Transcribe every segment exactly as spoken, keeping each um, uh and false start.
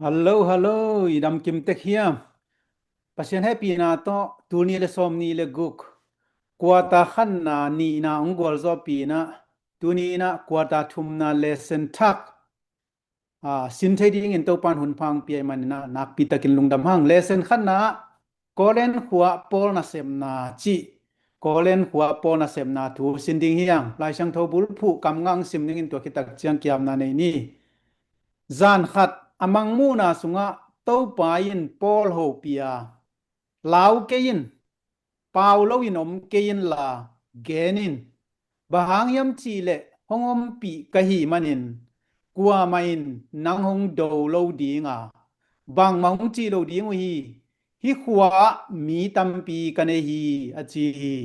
Hallo, hallo, i dam kim tek hiam? Pasian hehpihna tawh tul nih le sawm nih le guk, kuata khatna nihna hong gualzawhpih in ah, tuni in ah kuata thumna lesson thak, aa, sin thei dingin Topa'n hun pha hong pia ahih manin ah nakpi takin lungdam hang. Lesson khatna ah Korin khua Paul nasepna cih, Korin khua Paul nasepna thu sin ding hi hang. Lai Siangtho bulphuh kam nga hong sim dingin tua khit tak ciang kiamna nei ni. Zan khat a mangmuhna sungah Topa in Paul hopih a, lau kei in, pau loin om kei inla gen in. Bang hang hiam cih leh hong ompih ka hih manin kuamah in nang hong do lo ding a, bangmah hong cih lo ding uh hi. Hih khua ah mi tampi ka nei hi, a ci hi.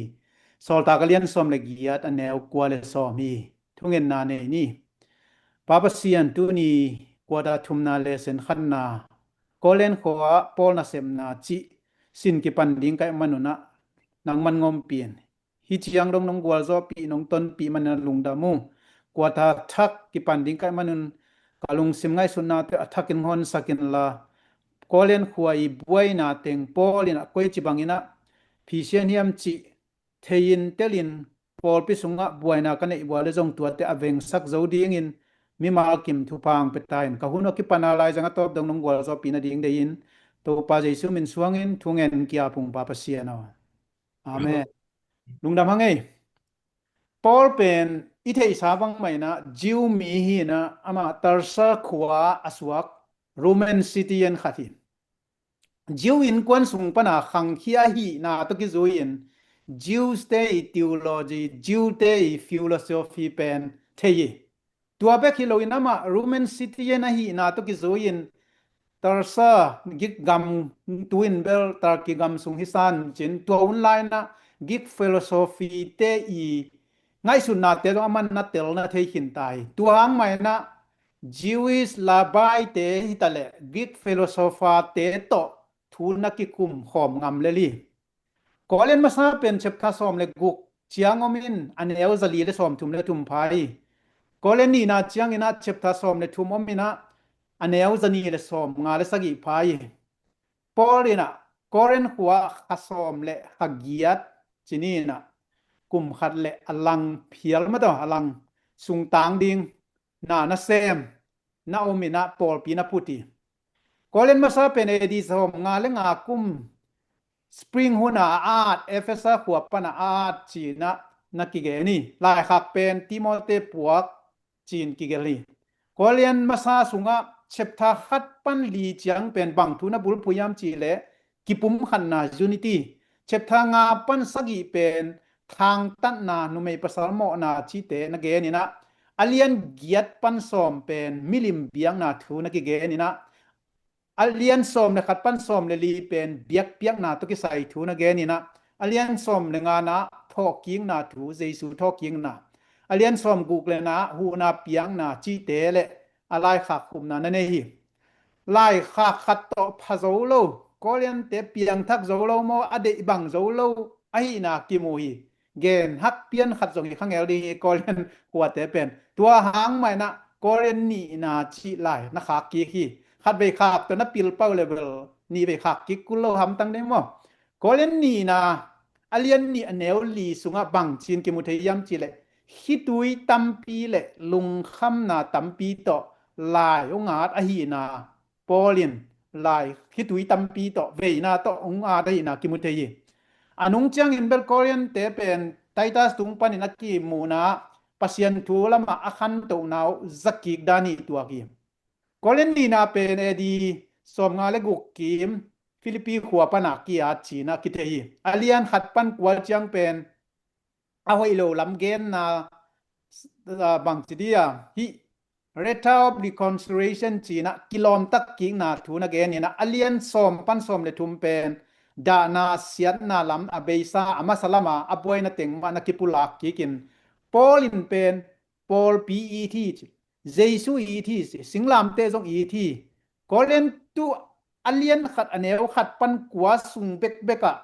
Sawltak a lian sawm le giat, a neu kua le sawm hi. Thungetna nei ni. Pa Pasian, tuni kuata thumna lesson khatna, Korin khua Paul nasepna cih sin kipan ding ka hih manun ah nangman hong ompih in. Hih ciang dong nong gualzawhpih, nong tonpih manin ah lungdam uh. Kuata thak kipan ding ka hih manun ka lungsim ngaihsutnate a thakin honsak inla, Korin khua i buaina teng Paul in ah koici bangin ah phisian hiam cih thei-in telin, pawlpi sungah buaina ka neih uh a leh zong tuate a vengsak zo dingin mimal kim thupha hong pia ta in. Ka hun uh a kipan a, laizang a tawp dong nong gualzawhpih nading deihin Topa Jesu min suangin thungen kiap ung, Pa Pasian aw. Amen. Lungdam hang ei. Paul pen i theihsa bangmah in ah Jew mi hi in ah, amah Tarsa khua a suak Roman citizen khat hi. Jew innkuan sung pana khangkhia ahihna tawh kizui-in Jews-te i theology, Jew-te i philosophy pen thei hi. Tua bek hi loin amah Roman citizen ahihna tawh kizui-in Tarsa, Greek gam, tu-in bel Turkey gam sung hi san cin, tua hun lai-in ah Greek philosophy-te i ngaihsutnate zong aman na telna thei khin ta hi. Tua hang mah in ah Jewish rabbi-te hi ta leh Greek philosopher-te tawh thu na kikum khawm ngam lel hi. Korin masa pen chapter sawm le guk ciang om in a neu za li le sawm thum le thum pha hi. Korin nihna ciangin ah chapter sawm le thum om in ah a neu za nih le sawm nga le sagih pha hi. Paul in ah Korin khua kha sawm le kha giat ci ni in ah kum khat le a lang phial mah tawh a lang sung tang ding na nasem, na om in ah pawlpi na phut hi. Korin masa pen A D sawm nga le nga kum spring hun a a at, Efesa khua pan a at ci-in ah na kigen hi. Laikhak pen Timote puak ci-in kigelh hi. Korin masa sungah chapter khat pan li ciang pen bang thu na bulphuh hiam cih leh kipumkhatna, unity. Chapter nga pan sagih pen thangtatna, numei pasal mawhna cihte na gen in ah, a lian giat pan sawm pen milim biakna thu na kigen in ah, a lian sawm le khat pan sawm le li pen biakpiakna tawh kisai thu na gen in ah, a lian sawm le ngana thawhkikna thu, Jesu thawhkikna, a lian sawm guk le na huhna piakna cihte le a laikhak khupna na nei hi. Laikhak khat tawh pha zo lo, Korin-te piangthak zo lo maw, a deih bang zo lo ahihna kimu hi. Gen hak pian khat zong hi kha ngel ding hi, Korin khuate pen. Tua hang mah in ah Korin nihna cih lai na khak kik hi. Khatvei khak tawh na pil pah uh leh bel nihvei khak kik kul lo hamtang ding maw. Korin nihna a lian nih a neu li sungah bang ci-in kimu thei hiam cih leh, khitui tampi le lungkhamna tampi tawh lai hong at ahihna, Paul in lai khitui tampi tawh veina tawh hong at ahihna kimu thei hi. A nung ciangin bel Korin-te pen Titus tung panin a kimuhna Pasian thu lamah a khantohna uh za kik dan hi tuak hi. Korin nihna pen A D sawmnga le guk kim Philippi khua pana ki-at ci-in ah kithei hi. A lian khat pan kua ciang pen a hoih lo lam genna, ah, bangci dia, hih letter of reconciliation ci-in ah kilawmtak kikna thu na gen in ah, a lian sawm pan sawm le thum pen dahna siatna lam a beisa a masa lama a buaina teng mah na kipulak kikin, Paul in pen pawlpi it hi ci, Jesu it hi ci, singlamteh zong it hi. Korin tu a lian khat a neu khat pan kua sung bekbek ah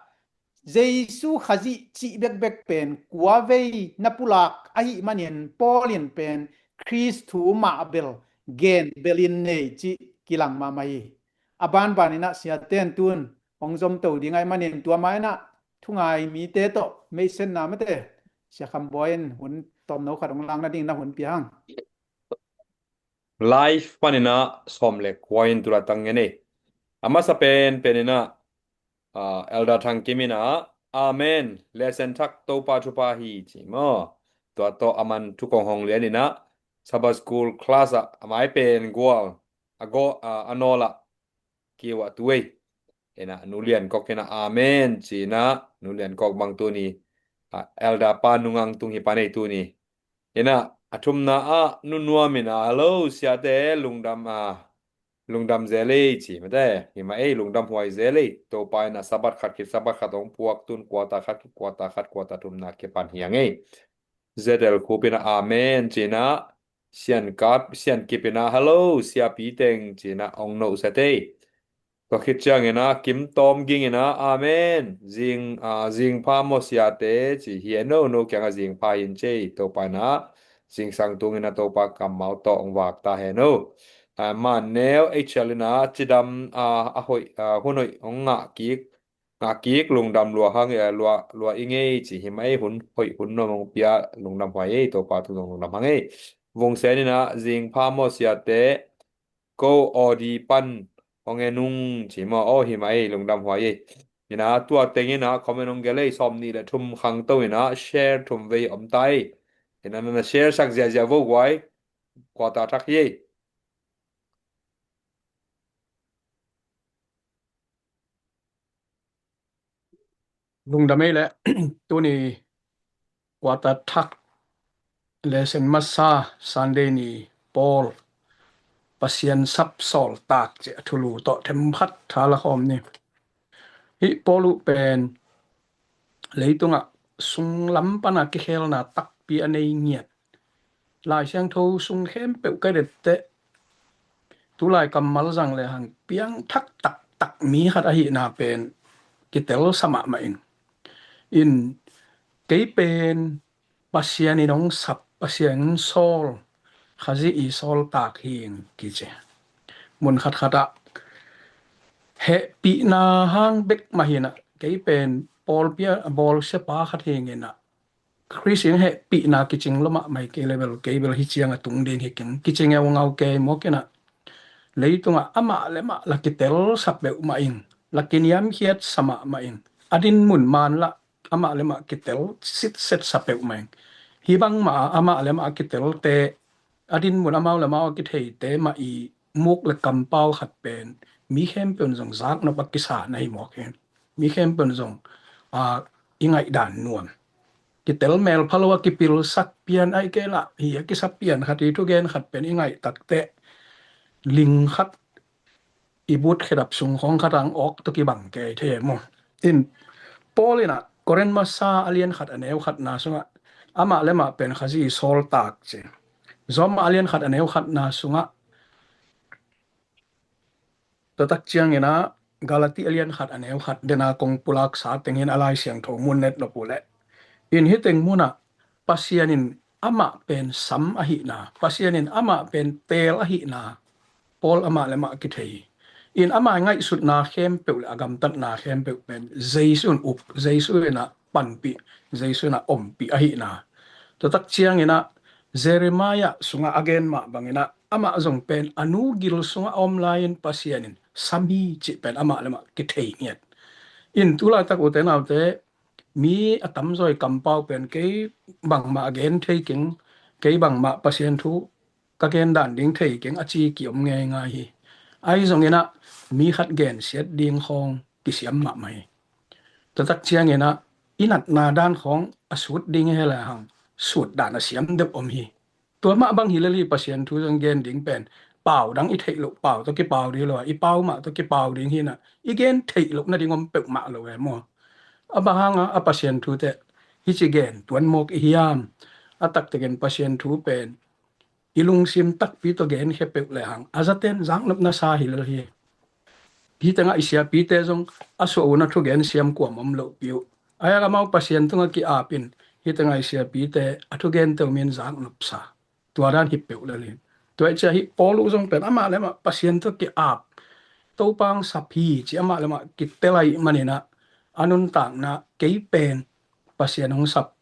Jesu Khazih cih bekbek pen kua vei na pulak ahih manin Paul in pen Khrist thu mah bel gen belin nei cih kilang mahmah hi. A banbanin ah siate in tun hong zomto ding ahih manin tua mah in ah thungai mite tawh meihsetna mate Sia Kham Bawi in hun tawmno khat hong lak nading na hun pia hang. Live panin ah sawm le kua in tu laitak ngen ei. A masa penpen in ah, ah, Elder Thang Kim in ah, "Amen. Lesson thak Topa thupha hi," ci maw. Tua tawh aman thu kong hong lian in ah, Sabbath School class ah a mai pen gual, a gaw, ah, a nawl ah kiu ah tu ei. In ah Nu Lian Kok in ah, "Amen," ci in ah, Nu Lian Kok bang tuni, ah, Elder pa nungang tung hi pan ei tuni. In ah a thumna ah Nu Nuam in ah, "Hello siate, lungdam, ah, lungdam zel ei," ci mate. "Hi mah ei, lungdam huai zel ei. Topa in ah Sabbath khat khit Sabbath khat hong puak, tun quarter khat khit quarter khat, quarter thumna kipan hi hang ei." Zetel Khup in ah, "Amen," ci in ah, Sian Kap, Sian Kip in ah, "Hello Sia Pi Teng," ci in ah hong nohset ei. Tua khit ciangin ah Kim Tawm Ging in ah, "Amen. Zing, ah, zingpha maw siate," ci hi. "Hi e, no, no kiangah zingpha hi in," ci ei. Topa in ah zingsang tungin ah Topa kammal tawh hong vak ta hen aw. Ah, Man Neu H L in ah, "Cidam, ah, a hoih, ah, hun hoih hong ngah kik, ngah kik, lungdam lua hang, eh, lua, lua ing ei," ci. "Hi mah ei, hun hoih hun nuam hong pia, lungdam huai ei, Topa tung zong lungdam hang ei." Vung Sen in ah, "Zingpha maw siate, ko aw di pan hong en ung," ci maw. "Aw, hi mah ei, lungdam huai ei." In ah tua teng in ah comment hong gelh ei, sawm nih le thum khangto in ah share thum vei om ta ei. In ah na share sak ziahziah vo guai, quarter thak hi ei. Lungdam ei leh, tuni quarter thak lesson masa Sunday ni Paul Pasian sap sawltak ci a thulu tawh themkhat tha la khawm ni. Hih Paul uh pen leitungah sunglam pana kikhelna takpi a nei ngiat. Lai Siangtho sung khempeuh ka et teh, tulai kammal zang lehang piangthak taktak mi khat ahihna pen kitelsa mahmah ing. In kei pen Pasian in hong sap, Pasian in sawl, Khazih i sawltak hi ing kici. Mun khatkhat ah hehpihna hang bek mah hi in ah, kei pen pawlpi a bawlsiapa khat hi ing in ah, Khrist in hehpihna kicing lua mahmah hi, kei leh bel, kei bel hih ciang a tung ding hi keng kici ngeungau kei mawk in ah, leitungah amah le amah la kitelsa peuhmah ing, la kiniamkhiatsa mahmah ing, a dinmun man lah amah le amah kitel sitsetsa peuhmah ing. Hih bangmah ah amah le amah a kitelte, a dinmun amau le amau a kitheite mah i muk le kampau khat pen mi khempeuh in zong zaknop a kisa na hi mawk hi. Mi khempeuh in zong, a, i ngaihdan nuam. Kitel melpha lo a kipilsak pian ahih kei lah, hi a kisa pian khat i thugen khat pen i ngaih tak teh ling khat i but khedap sung khawng khat ah hong awk tawh kibang kei thei e maw. In Paul in ah Korin masa a lian khat a neu khatna sungah amah le amah pen Khazih i sawltak ci. Rom a lian khat a neu khatna sungah, tua tak ciangin ah Galati a lian khat a neu khat dena kong pulaksa teng hi in, a Lai Siangtho mun et nop uh leh, in hih teng munah Pasian in amah pen sam ahihna, Pasian in amah pen teel ahihna Paul amah le amah kithei hi. In ama ngaihsutna khempeuh le a gamtatna khempeuh pen Jesu in up, Jesu in ah panpih, Jesu in ah ompih ahihna. Tua tak ciangin ah Jeremiah sungah a gen mah bangin ah amah zong pen a nu gil sungah a om lai-in Pasian in sam hi cih pen amah le amah kithei ngiat. In tulaitak ute naute, mi a tamzaw i kampau pen kei bangmah a gen thei keng, kei bangmah Pasian thu ka gen dan ding thei keng a ci kiom ngeingai hi. Ahi zongin ah mi khat gensiat ding khawng kisiam mahmah hi. Tua tak ciangin ah i natna dan khawng a sut ding hi lehang sut dan a siam deuh om hi. Tua mah bang hi lel hi, Pasian thu zong gen ding pen pau dang i theih loh pau tawh kipau ding hi lo a, i pau mah tawh kipau ding hi in ah i gen theih loh nading om peuhmah lo e maw. A bang hang a, a Pasian thute hici gen tuan mawk i hiam? A taktakin Pasian thu pen i lungsim takpi tawh genkhia peuh lehang a zaten zaknop na sa hi lel hi. Hih tengah i siapite zong a suah un a thugen siam kuam om lohpi uh. Ahi a amau Pasian tungah ki-ap in hih tengah i siapite a thugente uh min zaknop sa. Tua dan hi peuh lel hi. Tua hi ciang hih Paul uh zong pen amah le amah Pasian tawh ki-ap, Topa hong sap hi ci amah le amah kitel ahih manin ah a nuntakna kei pen Pasian hong sap,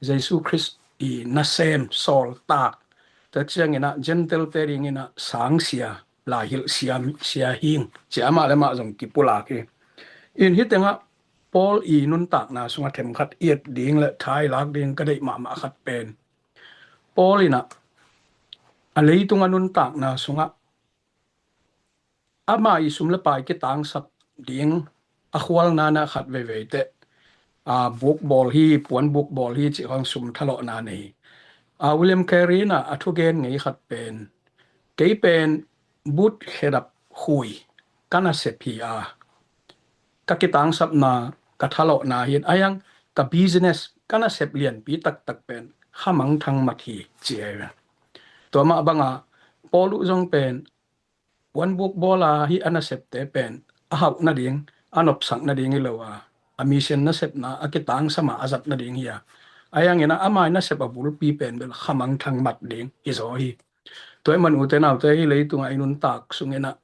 Jesu Khrist i nasem sawltak, tua ciangin ah Gentile-te dingin ah sangsia, laihilh sia, sia hing ci amah le amah zong kipulak hi. In hih tengah Paul i nuntakna sungah themkhat i et ding le tha i lak ding ka deih mahmah khat pen Paul in ah a leitung a nuntakna sungah ama i sum le pai kitangsap ding a khualna na khat veivei teh, a, buk bawl hi, puan buk bawl hi cih khawng sum thalawhna nei hi. A, William Carey in ah a thugen ngei khat pen, kei pen but khedap khui ka nasep hi a, ka kitangsapna, ka thalawhna hi a, ahi hang ka business, ka nasep lianpi taktak pen khamangthang mat hi ci hi. Tua mah banga Paul uh zong pen puan buk bawl a hih a nasepte pen a hauh nading, a nopsak nading hi lo a, a mission nasepna a kitangsam a a zat nading hi a, ahi hangin ah ama i nasep a bulpi pen bel khamangthang mat ding hi zaw hi. Tua ahih man ute naute, hih leitungah i nuntak sungin ah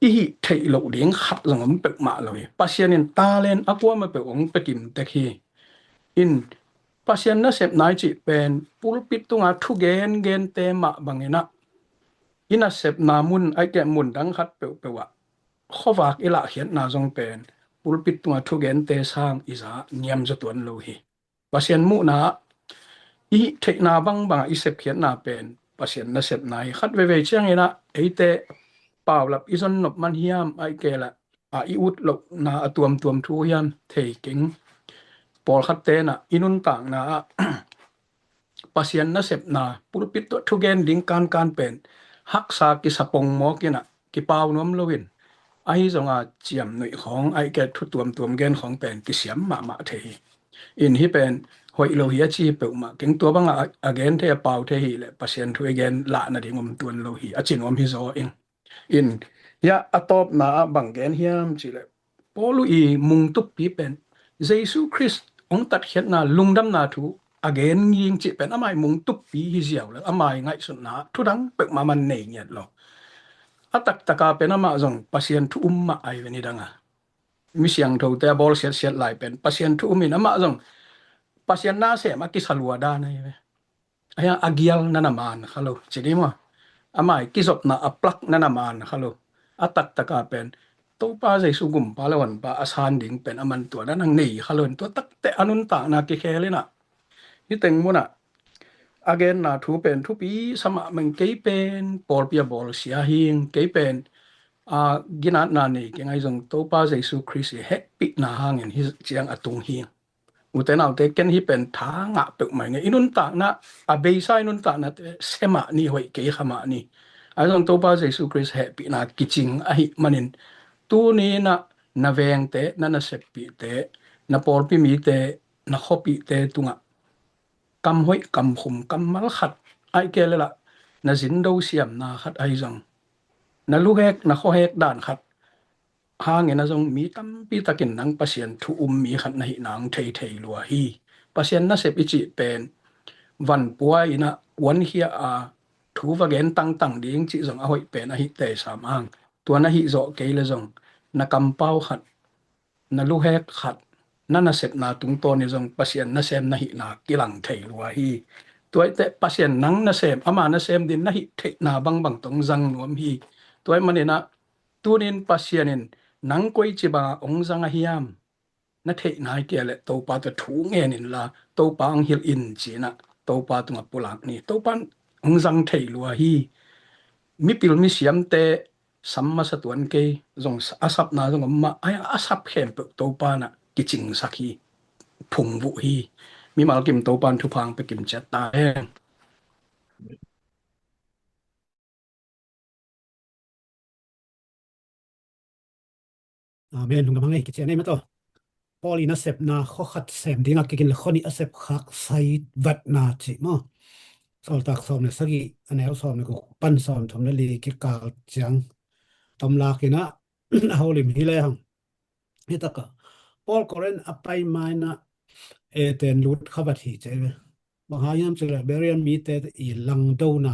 i hih theih loh ding khat zong om peuhmah lo hi. Pasian in talent a kuamah peuh hong pia kim tek hi. In Pasian nasepna i cih pen pulpit tunga thugen gente mah bangin ah i nasepna mun, ahih kei leh mun dang khat peuhpeuh ah khuavak i lahkhiatna zong pen pulpit tunga thugente sang i za niam zaw tuan lo hi. Pasian muhna ah i theihna bangbang ah i sepkhiatna pen Pasian nasepna hi. Khat veivei ciangin ah eite paulap i zon nop man hiam, ahih kei leh a i ut lohna a tuamtuam thu hiam thei keng. Pawlkhatte in ah i nuntakna ah Pasian nasepna pulpit tawh thugen ding kankan pen haksa kisa pongmawk in ah kipau nuam loin, ahi zonga ciamnuih khawng, ahih kei leh thu tuamtuam gen khawng pen kisiam mahmah thei hi. In hih pen hoih lo hi a ci hi peuhmah keng. Tua bangah a, a gen thei, a pau thei hi leh Pasian thu i gen lah nading om tuan lo hi a ci nuam hi zaw ing. In hih a tawpna ah bang gen hiam cih leh Paul uh i mungtuppi pen Jesu Khrist hong tatkhiatna, lungdamna thu a gen ging cih pen ama i mungtuppi hi ziau leh ama i ngaihsutna thu dang peuhmah man nei ngiat lo. A taktaka pen amah zong Pasian thu um mah ahi ve, nidanga mi siangthote a bawl siatsiat lai pen Pasian thu um in amah zong Pasian nasem a kisa lua dan ahi ve. Ahi a, a gial na na man kha lo ci ding maw? Ama i kizopna a plak na na man kha lo. A taktaka pen Topa Jesu gumpa le honpa a san ding pen a man tua dan hong nei kha lo in, tua takteh a nuntakna kikhel in ah hih teng munah a genna thu pen thupi sa mahmah ing. Kei pen pawlpi a bawlsia hing, kei pen a ginatna nei keng, ahi zong Topa Jesu Khrist i hehpihna hangin hih ciang a tung hing. Ute naute, ken hih pen tha ngah peuhmah ing. I nuntakna, a beisa i nuntaknate se mah ni, hoih kei kha mah ni. Ahi zong Topa Jesu Khrist hehpihna kicing ahih manin tuni in ah na vengte, na naseppihte, na pawlpi mite, na khuapihte tungah kam hoih, kam khum, kammal khat, ahih kei leh lah na zindo siamna khat ahi zong, na luhek, na khuahek dan khat hangin ah zong mi tampi takin nang Pasian thu um mi khat na hihna hong thei thei lua hi. Pasian nasep i cih pen vanpua in ah kuankhia a thu va gen tangtang ding cih zong a hoih pen ahi tei sam hang, tua na hih zawh kei leh zong na kampau khat, na luhek khat, na nasepna tungtawn in zong Pasian nasem na hihna kilang thei lua hi. Tua ahih teh Pasian nang nasem, ama nasem ding na hih theihna bangbang tawh hong zang nuam hi. Tua ahih manin ah tunin Pasian in nang koici bangah hong zang a hiam na theihna hi kei leh Topa tawh thu ngen inla, Topa hong hilh in ci-in ah Topa tungah pulak ni. Topa in hong zang thei lua hi. Mipil misiamte sam masa tuan kei, zong a sapna zong om mah, ahi a sap khempeuh Topa in ah kicingsak hi, phungvuh hi. Mimal kim Topa in thupha hong pia kim ciat ta hen. Amen. Lungdam hang ei, kician ei mataw. Paul i nasepna khua khat sem dingah kikin le khua nih a sep khak sai vatna cih maw? Sawltak sawm le sagih, a neu sawm le guk pan sawm thum le li kikal ciang tomlak in ah a holim hi lehang. Hi takah Paul Korin a pai ma in ah Athens lut kha vat hi ci ve. Bang hang hiam cih leh Berea mite i langdona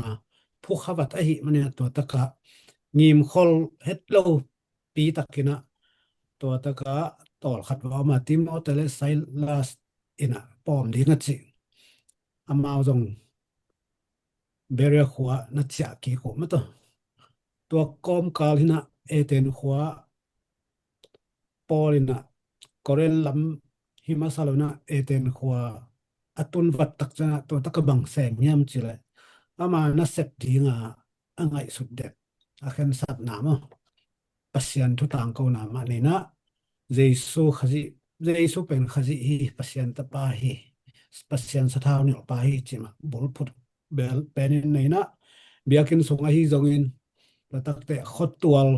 phukha vat ahih manin ah tua takah ngimkhol het lo pi takin ah tua takah tawlkhat va om a, Timothy le Silas in ah pawm ding a cih. Amau zong Berea khua na ciah kik uh mah tawh. Tua kawmkal hi in ah Athens khua Paul in ah Corinth lam hi masa lo in ah Athens khua a tun vat tak ciangin ah tua takah bang sem hiam cih leh ama nasep ding a a ngaihsut det, a khensatna maw, Pasian thu tangkona mah nei in ah Jesu Khazih, Jesu pen Khazih hi, Pasian Tapa hi, Pasian sathau nilhpa hi cih mah bulphuh bel pen in nei in ah biakinn sung ahi zongin, tua takteh khuatual,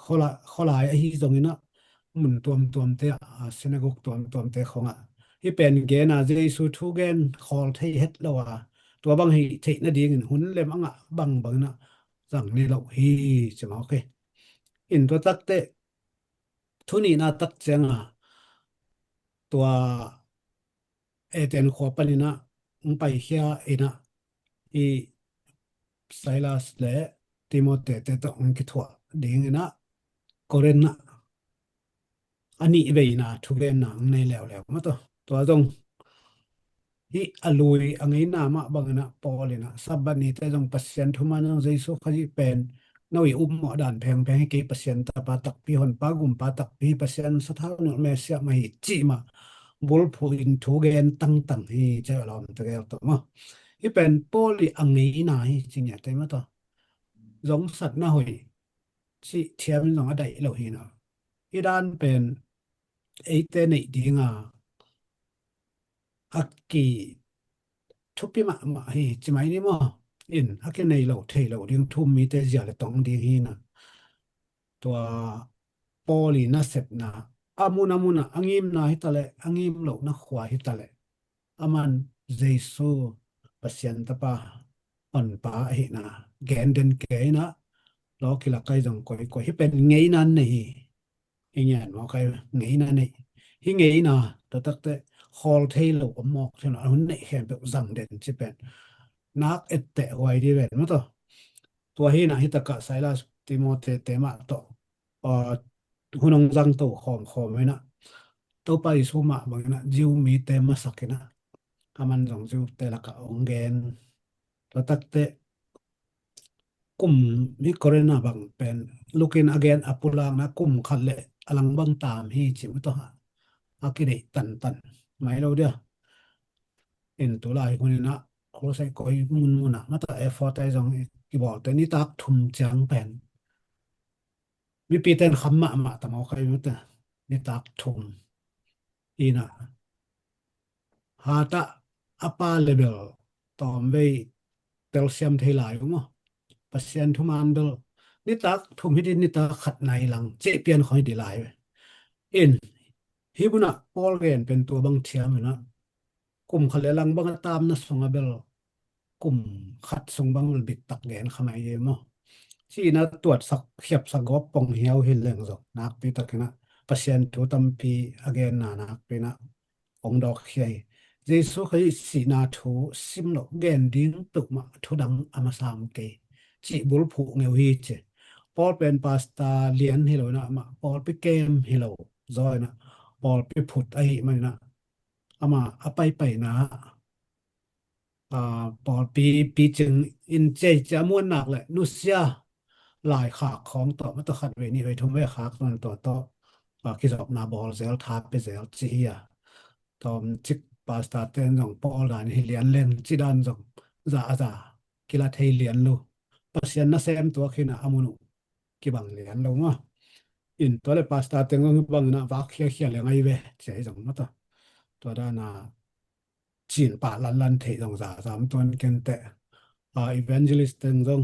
khuala-, khualai ahi zongin ah mun tuamtuamte ah, synagogue tuamtuamte khawngah hih pen gen a, Jesu thu gen khawl thei het lo a, tua bang hi theih nadingin hun lem a ngah bangbang in ah zang ni lo hi ci mawk hi. In tua takteh thu nihna tak ciangin ah tua Athens khua panin ah hong paikhia in ah hih Silas le Timothy te tawh hong kithuah dingin ah Corinth ah a nih veina thugenna hong nei leuleu mah tawh. Tua zong hih a lui a ngeina mah bangin ah Paul in ah Sabbath nite zong Pasian thuman zong Jesu Khazih pen no i upmawh dan phengpheng hi kei, Pasian Tapa takpi, Honpa Gumpa takpi hi, Pasian sathau nilh Messiah mah hi cih mah bulphuh in thugen tangtang hi ci a lawm tegel tawh maw. Hih pen Paul i a ngeina hi ci ngiat ei mah tawh. Zongsatna hoih cih thiam in zong a daih lo hi in ah hih dan pen eite neih ding a a kithupi mahmah hi ci mai ni maw. In a kinei lo thei lo ding thu um mite zia le tong ding hi in ah tua Paul i nasepna a mun a mun ah a ngimna hi ta leh a ngim lohna khua hi ta leh aman Jesu Pasian Tapa Honpa ahihna gen den kei in ah lawki lakai zong koikoi hih pen ngeina nei hi. I ngian mawk ai, ngeina nei. Hih ngeina tua takteh khawl thei lo om mawk thei lo, a hun neih khempeuh zang den ci pen nak etteh huai dih ven mah tawh. Tua hi in ah hih takah Silas, Timothy te mah tawh, ah, hun hong zang to khawmkhawm in ah Topa Jesu mah bangin ah Jew mite masak in ah aman zong Jew te lakah hong gen. Tua takteh kum hih Corinth ah bang pen Luke in a gen a pulakna kum khat le a lang bang tam hi ci mah tawh a kideih tantan mai lo dia. In tulai hun in ah crusade koi munmun ah mah tawh effort ai zong kibawlte nitak thum ciang pen mipite in kham mahmah ta mawk ai mah tawh nitak thum in ah hatah a pa le bel tawmvei telsiam thei lai uh maw. Pasian thuman bel nitak thum hi dih, nitak khat nai lang cih pian khawng hi dih lai ve. In hih munah Paul gen pen tua bang thiam in ah kum khat le lang bang a tamna sungah bel kum khat sung bang bel bit tak gen kha mai hi maw. Ci in ah tuatsak khiapsak gawp pong hiau hi leng zong nakpi takin ah Pasian thu tampi a genna nakpi in ah hong dawk hi. Jesu Khazih sihna thu sim loh gen ding peuhmah thu dang a masa om kei cih bulphuh ngeu hi ci. Paul pen pastor lian hi lo in ah amah pawlpi kem hi lo zaw in ah pawlpi phut ahih man in ah amah a paipaina ah, pawlpi picing in ciai cia muannak le nusia laikhak khawng tawh mah tawh khat vei nih vei thum vei khak tuan tua tawh, ah, kizopna bawl zel tha pia zel ci hi a. Tawmcik pastor ten zong Paul dan hi lian leng ci dan zong za a za kila thei lian lo. Pasian nasem tuak hi in ah a mun uh kibang lian lo maw. In tua le pastor teng zong hi bang in ah vak khiakhia le ngai ve ci ahi zong mah tawh. Tua dan a cin pah lanlan theih zong za zam tuan kenteh. Ah, evangelist teng zong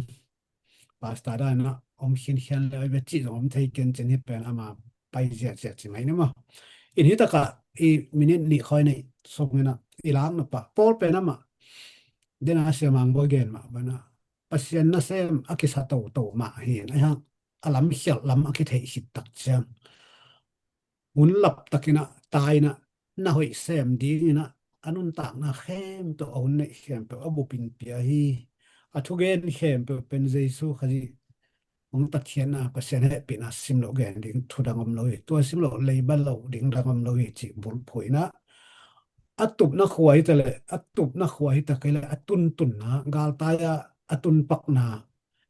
pastor dan in ah om khinkhian le oi ve cih zong om thei ken cin hi pen ama pai ziahziah ci mai ni maw. In hi takah i minute nih khawng nei sung in ah i lakna pah Paul pen amah den a siamang bawi gen mah bana Pasian nasem a kisa toto mah hi in ah a lam khialh lam a kitheih khit tak ciang hun lap takin ah tai in ah na hoih sem dingin ah a nuntakna khempeuh a hun neih khempeuh a bupin pia hi. a thugen khempeuh pen Jesu Khazih hong tatkhiatna, Pasian hehpihna sim loh gen ding thu dang om lo hi. Tua sim loh leiba loh ding dang om lo hi cih bulphuh in ah, a tupna khua hi ta leh, a tupna khua hi ta kei leh, a tuntunna, galtai-ah a tunpakna,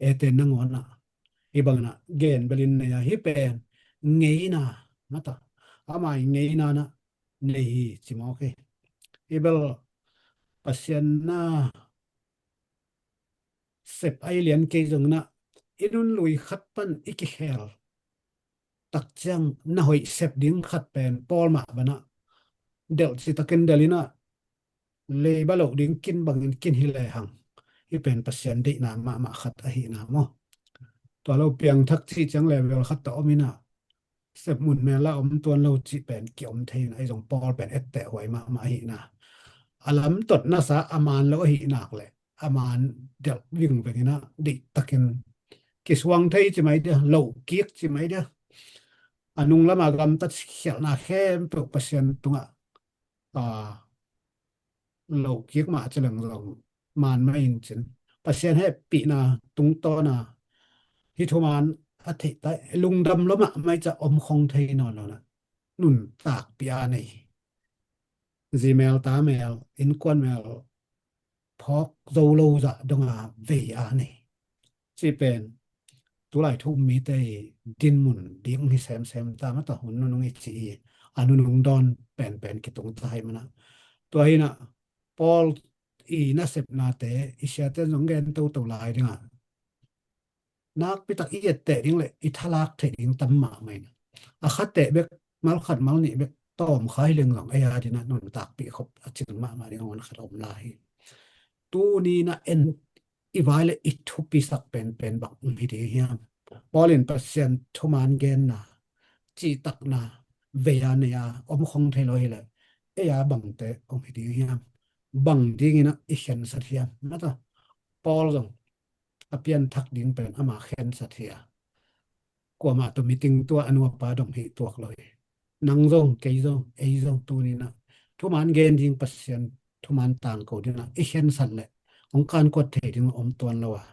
eite nangawn ah hih bangin ah gen bel in nei a, hih pen ngeina, mata, ama ii ngeina in ah nei hi ci mawk hi. Hih bel Pasian na sep a i lian kei zongin ah, i nunlui khat pan i kikhel tak ciang na hoih sep ding khat pen Paul mah bang ah delh citakin delh in ah, leiba loh ding kin bangin kin hi lehang, hih pen Pasian deihna mahmah khat ahihna maw? Tua lo piangthak cih ciang level khat tawh om in ah, sep mun mel ah om tuan lo cih pen kiom thei in ah, ahi zong Paul pen etteh huai mahmah ahihna. A lamtot nasa a man lo ahih nak leh, a man delh vingveng in ah, deihtakin kisuang thei ci mai dia, loh kik ci mai dia, a nung lam a gamtat khialhna khempeuh Pasian tungah, a, loh kik mah ci leng zong man mah in cin, Pasian hehpihna tungtawn a hih thuman a theih ta, lungdam lua mahmah i cih om khong thei nawn lo in ah, nuntakpih a nei, zi mel ta mel, innkuan mel phawk zo lo zah dong a vei a nei cih pen tulai thu um mite ii dinmun ding hi semsem ta, mata, hun nunung i cih hi. A nunung dawn penpen kitung ta hi mah in ah. Tua hi in ah, Paul ii nasepnate i siate zong gen toto lai ding ah, nakpi tak i etteh ding leh i thalak theih ding tam mahmah in ah, a khateh bek, mal khat mal nih bek tawm kha hi leng zong, ei a ding ah nuntakpih khop a cing mahmah ding a ngun khat om lai hi. Tuni in ah en, i vai leh i thupisak penpen bang om hi ding hiam? Paul in Pasian thuman genna, cihtakna vei a nei a om khong thei lo hi leh, ei a bangte om hi ding hiam? Bang dingin ah i khensat hiam? Mata, Paul zong a pianthak ding pen ama khensat hi a, kuamah tawh meeting tua a nuapa dong hi tuak lo hi. Nang zong, kei zong, ei zong tuni in ah thuman gen ding, Pasian thuman tangko ding ah i khensat leh hong kankuat thei ding om tuan lo a,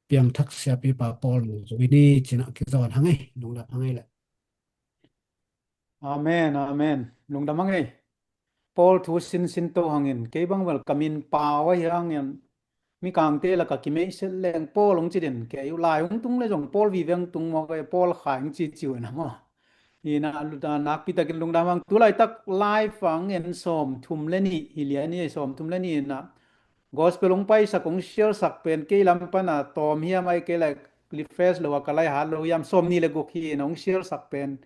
piangthak siapipa Paul nung zui ni ci in ah kizawn hang ei, lungdam hang ei leh. Amen, amen. Lungdam hang ei. Paul thu sinsin to hangin, kei bang bel ka min Pau ahi hangin, mikangte lakah kimeihset leng Paul hong ci den kei uh, lai hong tung leh zong Paul vive hong tung mawk ei, Paul Khai hong cici uh in ah maw. Hi in ah, nakpi takin lungdam hang. Tulaitak live ah hong en sawmthum leh nih hi lian hi, sawmthum leh nih in ah, gospel hong paisak, hong share sak pen kei lam pan a tawm hiam, ahih kei leh refresh lo a ka lai hat lo hiam, sawmnih leh guk hi in ah, hong share sak pen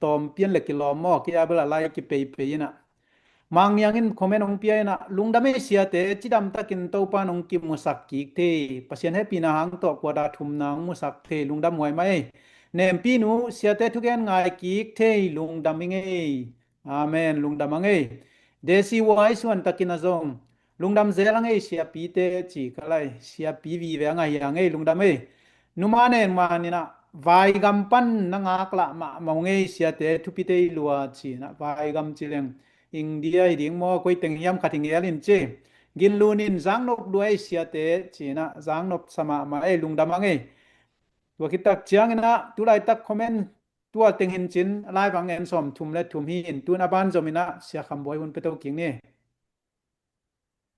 tawm pian leh kilawm maw, kei a bel a lai kipeipei in ah. Mang Niang in comment hong pia in ah, lungdam ei siate, cidam takin Topa'n hong kimusak kik thei, Pasian hehpihna hang tawh kuata thumna hong musak thei, lungdam huai mah ei. Nempi nu, siate thugen ngai kik thei, lungdam ing ei. Amen, lungdam hang ei. Desi Wai suan takin a zong, lungdam zel hang ei siapite ci ka lai, siapi vive hang ahi hang ei, lungdam ei. Numa Nen Man in ah, Vaigam pan na ngaklah mahmah ung ei siate, thupite i lua ci in ah, Vaigam ci leng India hi ding maw, koi teng hiam khat hi ngel in ci. Ginlun in, Zangnop lua ei siate ci in ah, zangnop sa mahmah ei, lungdam hang ei. Tua khit tak ciangin ah, tulaitak comment tua teng hi in cin, live ah hong en sawmthum leh thum hi in, tu in a ban zom in ah Sia Kham Buai hun pia to kik ni.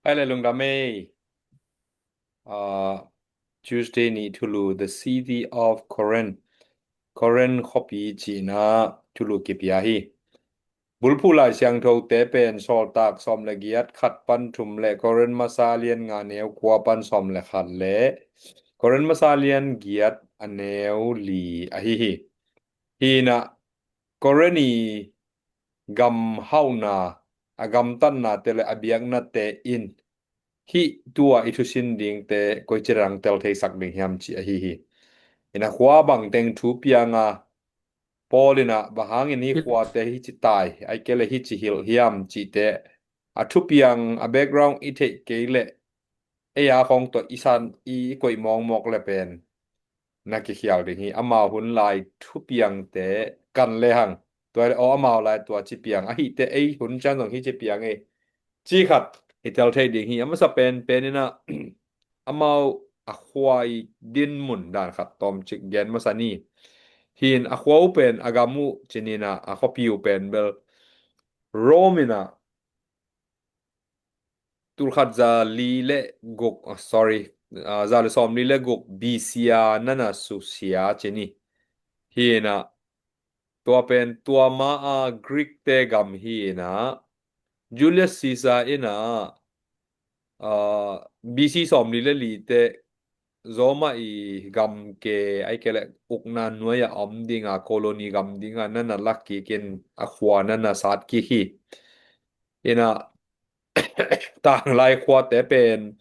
Hai le, lungdam ei. Ah, Tuesday ni thulu, The City of Corinth. Corinth khuapi ci in ah thulu kipia hi. Bulphuh Lai Siangthote pen Sawltak sawm leh giat, khat pan thum leh Corinth Masa lian nga, neu kua pan sawm leh khat leh Corinth Masa lian giat, a neu li ahi hi. Hi in ah, Corinth ii gam hauhna, a gamtatnate leh a biaknate in hih tu-a i thusin dingte koici dang tel theisak ding hiam cih ahi hi. Hi in ah, khua bang teng thu piang a, Paul in ah bang hangin hih khuate hih ci tai, ahih kei leh hih ci hilh hiam cihte, a thupiang, a background i theih kei leh, ei a khong tawh i san, i, i koih mawkmawk leh pen na kikhial ding hi. Amau hun lai thupiangte kan lehang, tua leh, aw, amau lai tua ci piang, ahih teh ei hun ciang zong hih ci piang ei, ci khat i tel thei ding hi. A masa penpen in ah, amau a khua i dinmun dan khat tawmcik gen masa ni. Hi in a khua uh pen a gam uh ci ni in ah, a khuapi uh pen bel Rome in ah tulkhat za li le guk, ah, sorry, ah, za le sawm li le guk B C a nana susia ci ni. Hi in ah tua pen tua ma a Greek te gam hi in ah Julius Caesar in ah, ah, B C sawm li le li te Roma i gam ke ai ke le ukna nuai a om ding a colony gam ding a nana lak kik in a khua nana sat kik hi. Hi in ah tanglai khuate pen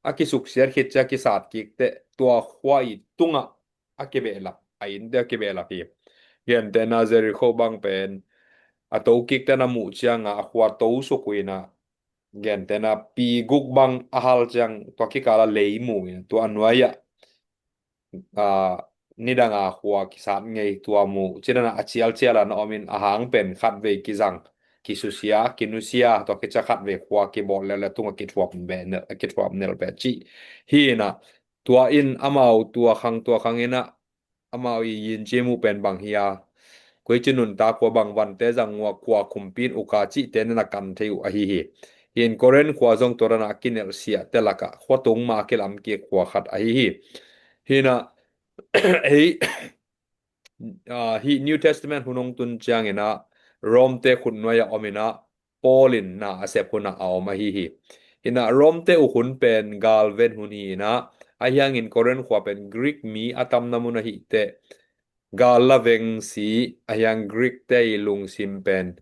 a kisuksiat khit ciang kisat kik te tua khua i tungah a kibehlap, a innte a kibehlap hi. Gentehna Jericho bang pen a to kik te na muh ciang a khua to suk uh in ah gentehna pi guk bang a hal ciang tua kikal a lei mu in tua nuai ah, ah, nidang a khua kisat ngei tua mu ci in ah a cialcial a na om in a hang pen khatvei kizang, kisusia, kinusia, tua khit ciang khatvei khua kibawl lel le tungah kithuap beh nel, kithuap nel beh ci hi in ah tua in amau tua khang tua khang in ah amau i yin ci mu pen bang hi a, koi ci nuntak khua bang vante zang uh a khua khumpi in uk a cihte nana kan thei uh ahi hi. Hi in Corinth khua zong tua dan a kinelh siate lakah khua tung ma a kilam kik khua khat ahi hi. Hi in ah hei, ah, hih New Testament hun hong tun ciang in ah Rome te khut nuai a om in ah Paul in na a sep hun ah a om ahi hi. Hi in ah Rome te uk hun pen gal ven hun hi in ah, ahi hangin Corinth khua pen Greek mi a tamna mun ahi teh gal la veng si, ahi hang Greek te i lungsim pen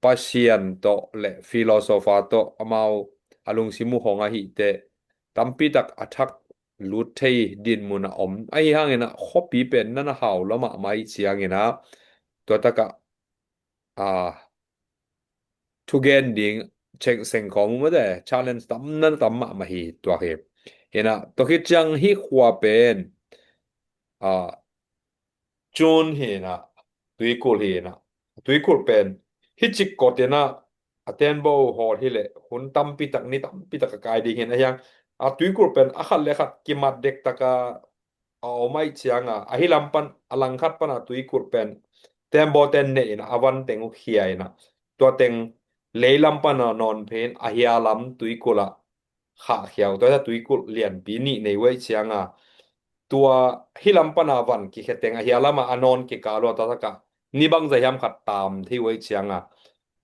Pasian tawh le philosopher tawh amau a lungsim uh hong ahi teh tampi tak a thak lut thei dinmun a om. Ahi hangin ah khuapi pen nana hau lo mahmah ih ciangin ah tua takah, ah, thugen ding cheng seng khawm uh mate challenge tam nana tam mahmah hi tuak hi. Hi in ah tua khit ciang hih khua pen, ah, June hi in ah tuikulh hi in ah tuikulh pen hih cik kot in ah a tembaw hawl hi leh hun tampi tak ni tampi tak a kai ding hi in, ahi hang a tuikulh pen a khat le khat kimat dektak a a om ahih ciang a, ahi lam pan a langkhat pan a tuikulh pen tembaw ten neh in ah a van teng uh khia in ah tua teng lei lam pan a nawn phe in a hia lam tuikulh ah khahkhia uh, tua tuikulh lianpi nih nei uh ahih ciang a tua hih lam pan a van kikhia teng a hia lam ah a nawn kikal uh a tua takah ni bangzah hiam khat tam thei uh ahih ciang a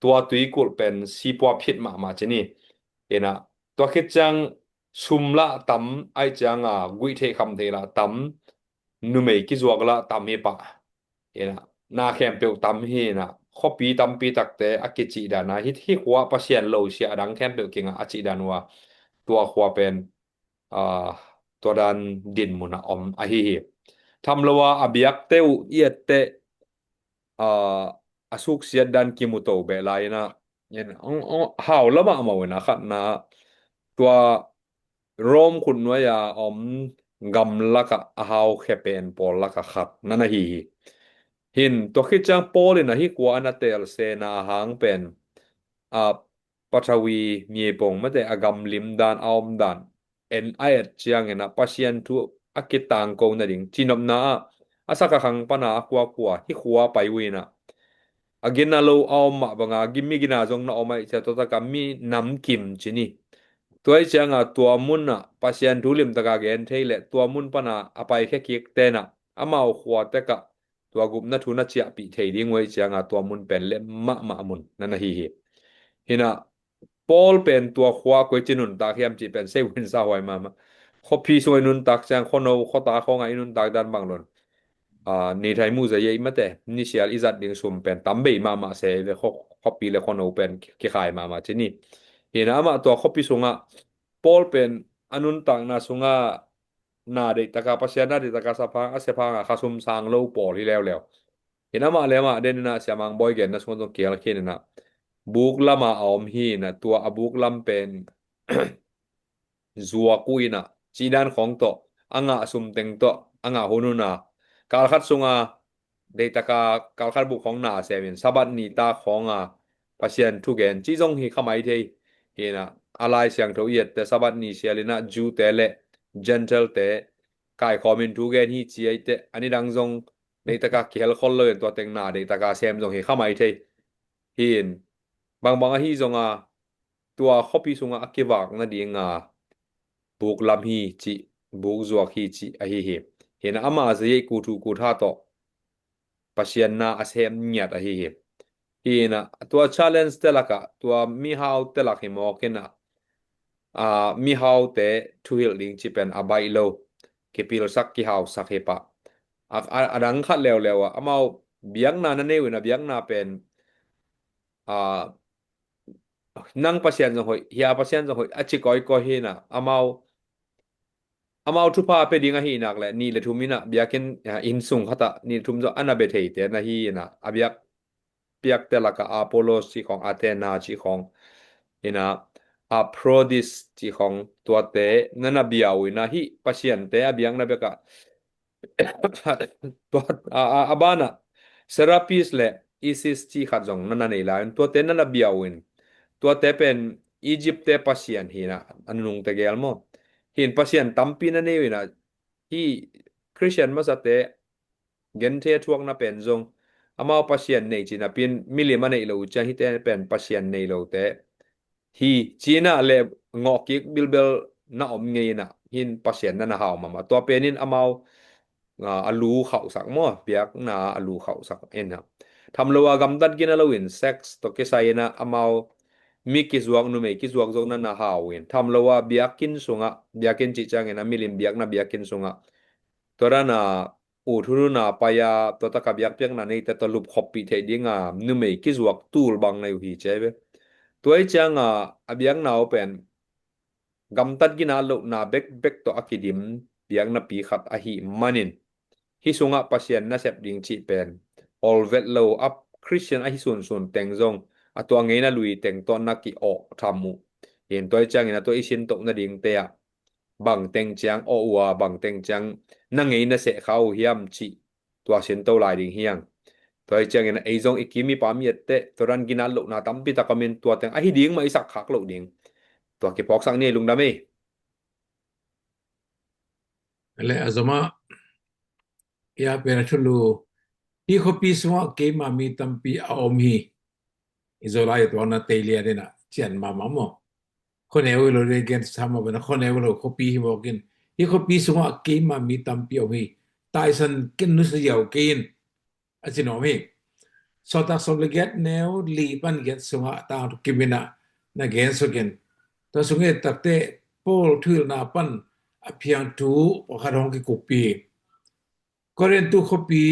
tua tuikulh pen sipua phit mahmah ci ni. Hi in ah tua khit ciang sum lah tam ahih ciang a guih theih kham theih lah tam, numei kizuak lah tam hi pah. Hi in ah na khempeuh tam hi in ah khuapi tampi takte a kicih dan a hih, hih khua Pasian lo sia a dang khempeuh kingah a cih dan uh a tua khua pen, ah, tua dan dinmun a om ahi hi. Tham lo a a biakte uh i et teh, ah, a suksiat dan kimu to beh lai in ah, in, ong, ong, hau lo mahmah uh in ah khatna tua Rome khut nuai a om gam lakah a hau khe pen pawl lakah khat nana hi hi. Hi in tua khit ciang Paul in ah hih khua a na teel sena a hang pen, ah, Pathawi mi pong mate a gam lim dan a om dan en a et ciangin ah Pasian thu a kitangko nading cinopna ah a saka khang pan a a khuakhua hih khua pai uh in ah a gina lo a om mah bang a gim mi gina zong na om ahih ciang tua takah mi namkim ci ni. Tua ahih ciang a tua mun ah Pasian thu limtak a gen thei le tua mun pan a a paikhia kik ten ah amau khua tek ah tua gupna thu na ciahpih thei ding uh ahih ciang a tua mun pen lem mahmah mun nana hi hi. Hi in ah Paul pen tua khua koi ci nuntak hiam cih pen sei uh in sa huai mahmah. Khuapi sung i nuntak ciang khuano khuata khawng ah i nuntak dan bang lo in, ah, ni thai muh zah i ei mate ni sial i zat ding sum pen tam bei mahmah se ve, khua, khuapi le khuano pen kikhai mahmah ci ni. Hi in ah amah tua khuapi sungah Paul pen a nuntakna sungah na deihtak a Pasian na deihtak a sep hang a, sep hang a khasum sang lo pawl hi leuleu. Hi in ah amah le amah den in ah Sia Mang Bawi genna sungah zong kial khin in ah buk lam a a om hi in ah tua a buk lam pen zuak uh in ah cih dan khawng tawh a ngah sum teng tawh a ngah hun hun a kal khat sung a deihtak a kal khat buk khawng na sem in Sabbath ni tak khawng a Pasian thugen cih zong hi kha mai thei. Hi in ah a Lai Siangtho i et teh Sabbath ni sial in ah Jew te le Gentile te kaikhawmin thu gen hi ci ahi teh, a nidang zong deihtaka kihel khol lo in tua teng na deihtaka sem zong hi kha mai thei. Hi in bangbang ahi zonga tua khuapi sunga a kivak nadinga buk lam hi cih, buk zuak hi cih ahi hi. Hi in ama zia ei kut uh kut ha tawh Pasian na a sem ngiat ahi hi. Hi in tua challenge te lakah, tua mihau te lak hi mawk in, a, mihaute thuhilh ding ci pen a baih lo, kipilsak, kihausak hi pah. A, a, a dang khat leuleu ah, amau biakna na nei uh in, a biakna pen, a, nang Pasian zong hoih, hia Pasian zong hoih, a ci kawikawi hi in, amau, amau thupha a pia ding ahi nak leh, nih le thum in, biakinn, a, inn sung khat ah nih le thum zong a na bia theite na hi in, a biak piakte lakah Apollos cih khawng, Athena cih khawng in, Aphrodis cih khawng, tuate na na bia uh in, hih pasiante a biakna bekah tua, a, a, a banah Serapis le Isis cih khat zong na na nei lai un, tuate na na bia uh in, tuate pen Egypt te pasian hi in, a nunungte gel maw. Hi in pasian tampi na nei uh in, hih Christian masate genthei a thuakna pen zong amau pasian nei ci napi in, milim a neih loh uh ciang hihte pen pasian nei lote hi ci in, le ngawhkik bilbel na om ngei in, hi in pasian na na hau mahmah. Tua pen in amau, a, a lu khauhsak maw, biakna a lu khauhsak in, tham lo a gamtat gina lo in sex tawh kisai in amau mi kizuak, numei kizuak zong na na hau in, tham lo a biakinn sungah, biakinn cih ciangin a milim biakna biakinn sungah tua dan a ut hun hun a pai a, tua taka biakpiakna neite tawh lupkhoppih theih dinga numei kizuak tul bang na hi uh hi ci ahi ve. Tua hi cianga a biakna uh pen gamtat gina lohna bekbek tawh a kidim biaknapi khat ahih manin, hih sungah Pasian nasep ding cih pen olvet lo, a Christian ahi sunsun teng zong a tua ngeina lui teng tawh na ki-awh tham uh. Hi in tua hi ciangin a tua i sintoh nadingte ah bang teng ciang awh uh a, bang teng ciang na ngeina seh kha uh hiam cih tua sinto lai ding hi hang. Tua hi ciangin ei zong i kim i pam i etteh, tua dan ginat lohna tampi tak om in, tua teng ahi ding mah i sak khak loh ding. Tua kiphawksak ni, lungdam ei. Le a zomah, ia pen a thulu, hih khuapi sungah keima mi tampi a om hi. I Zolai a tuakna tei lian in a cian mahmah maw. Khuaneu hi lo ding gen sa mah bana, khuaneu hi lo khuapi hi mawk in. Hih khuapi sungah keima mi tampi om hi. Taisan ken nusia ziau kei in, a ci nuam hi. Sawltak sawm le giat neu li pan giat sungah tang kim in a na gen suk in. Tua sung et takte Paul thuhilhna pan a phiang thu pakhat hong kikuppi hi. Korintu khuapi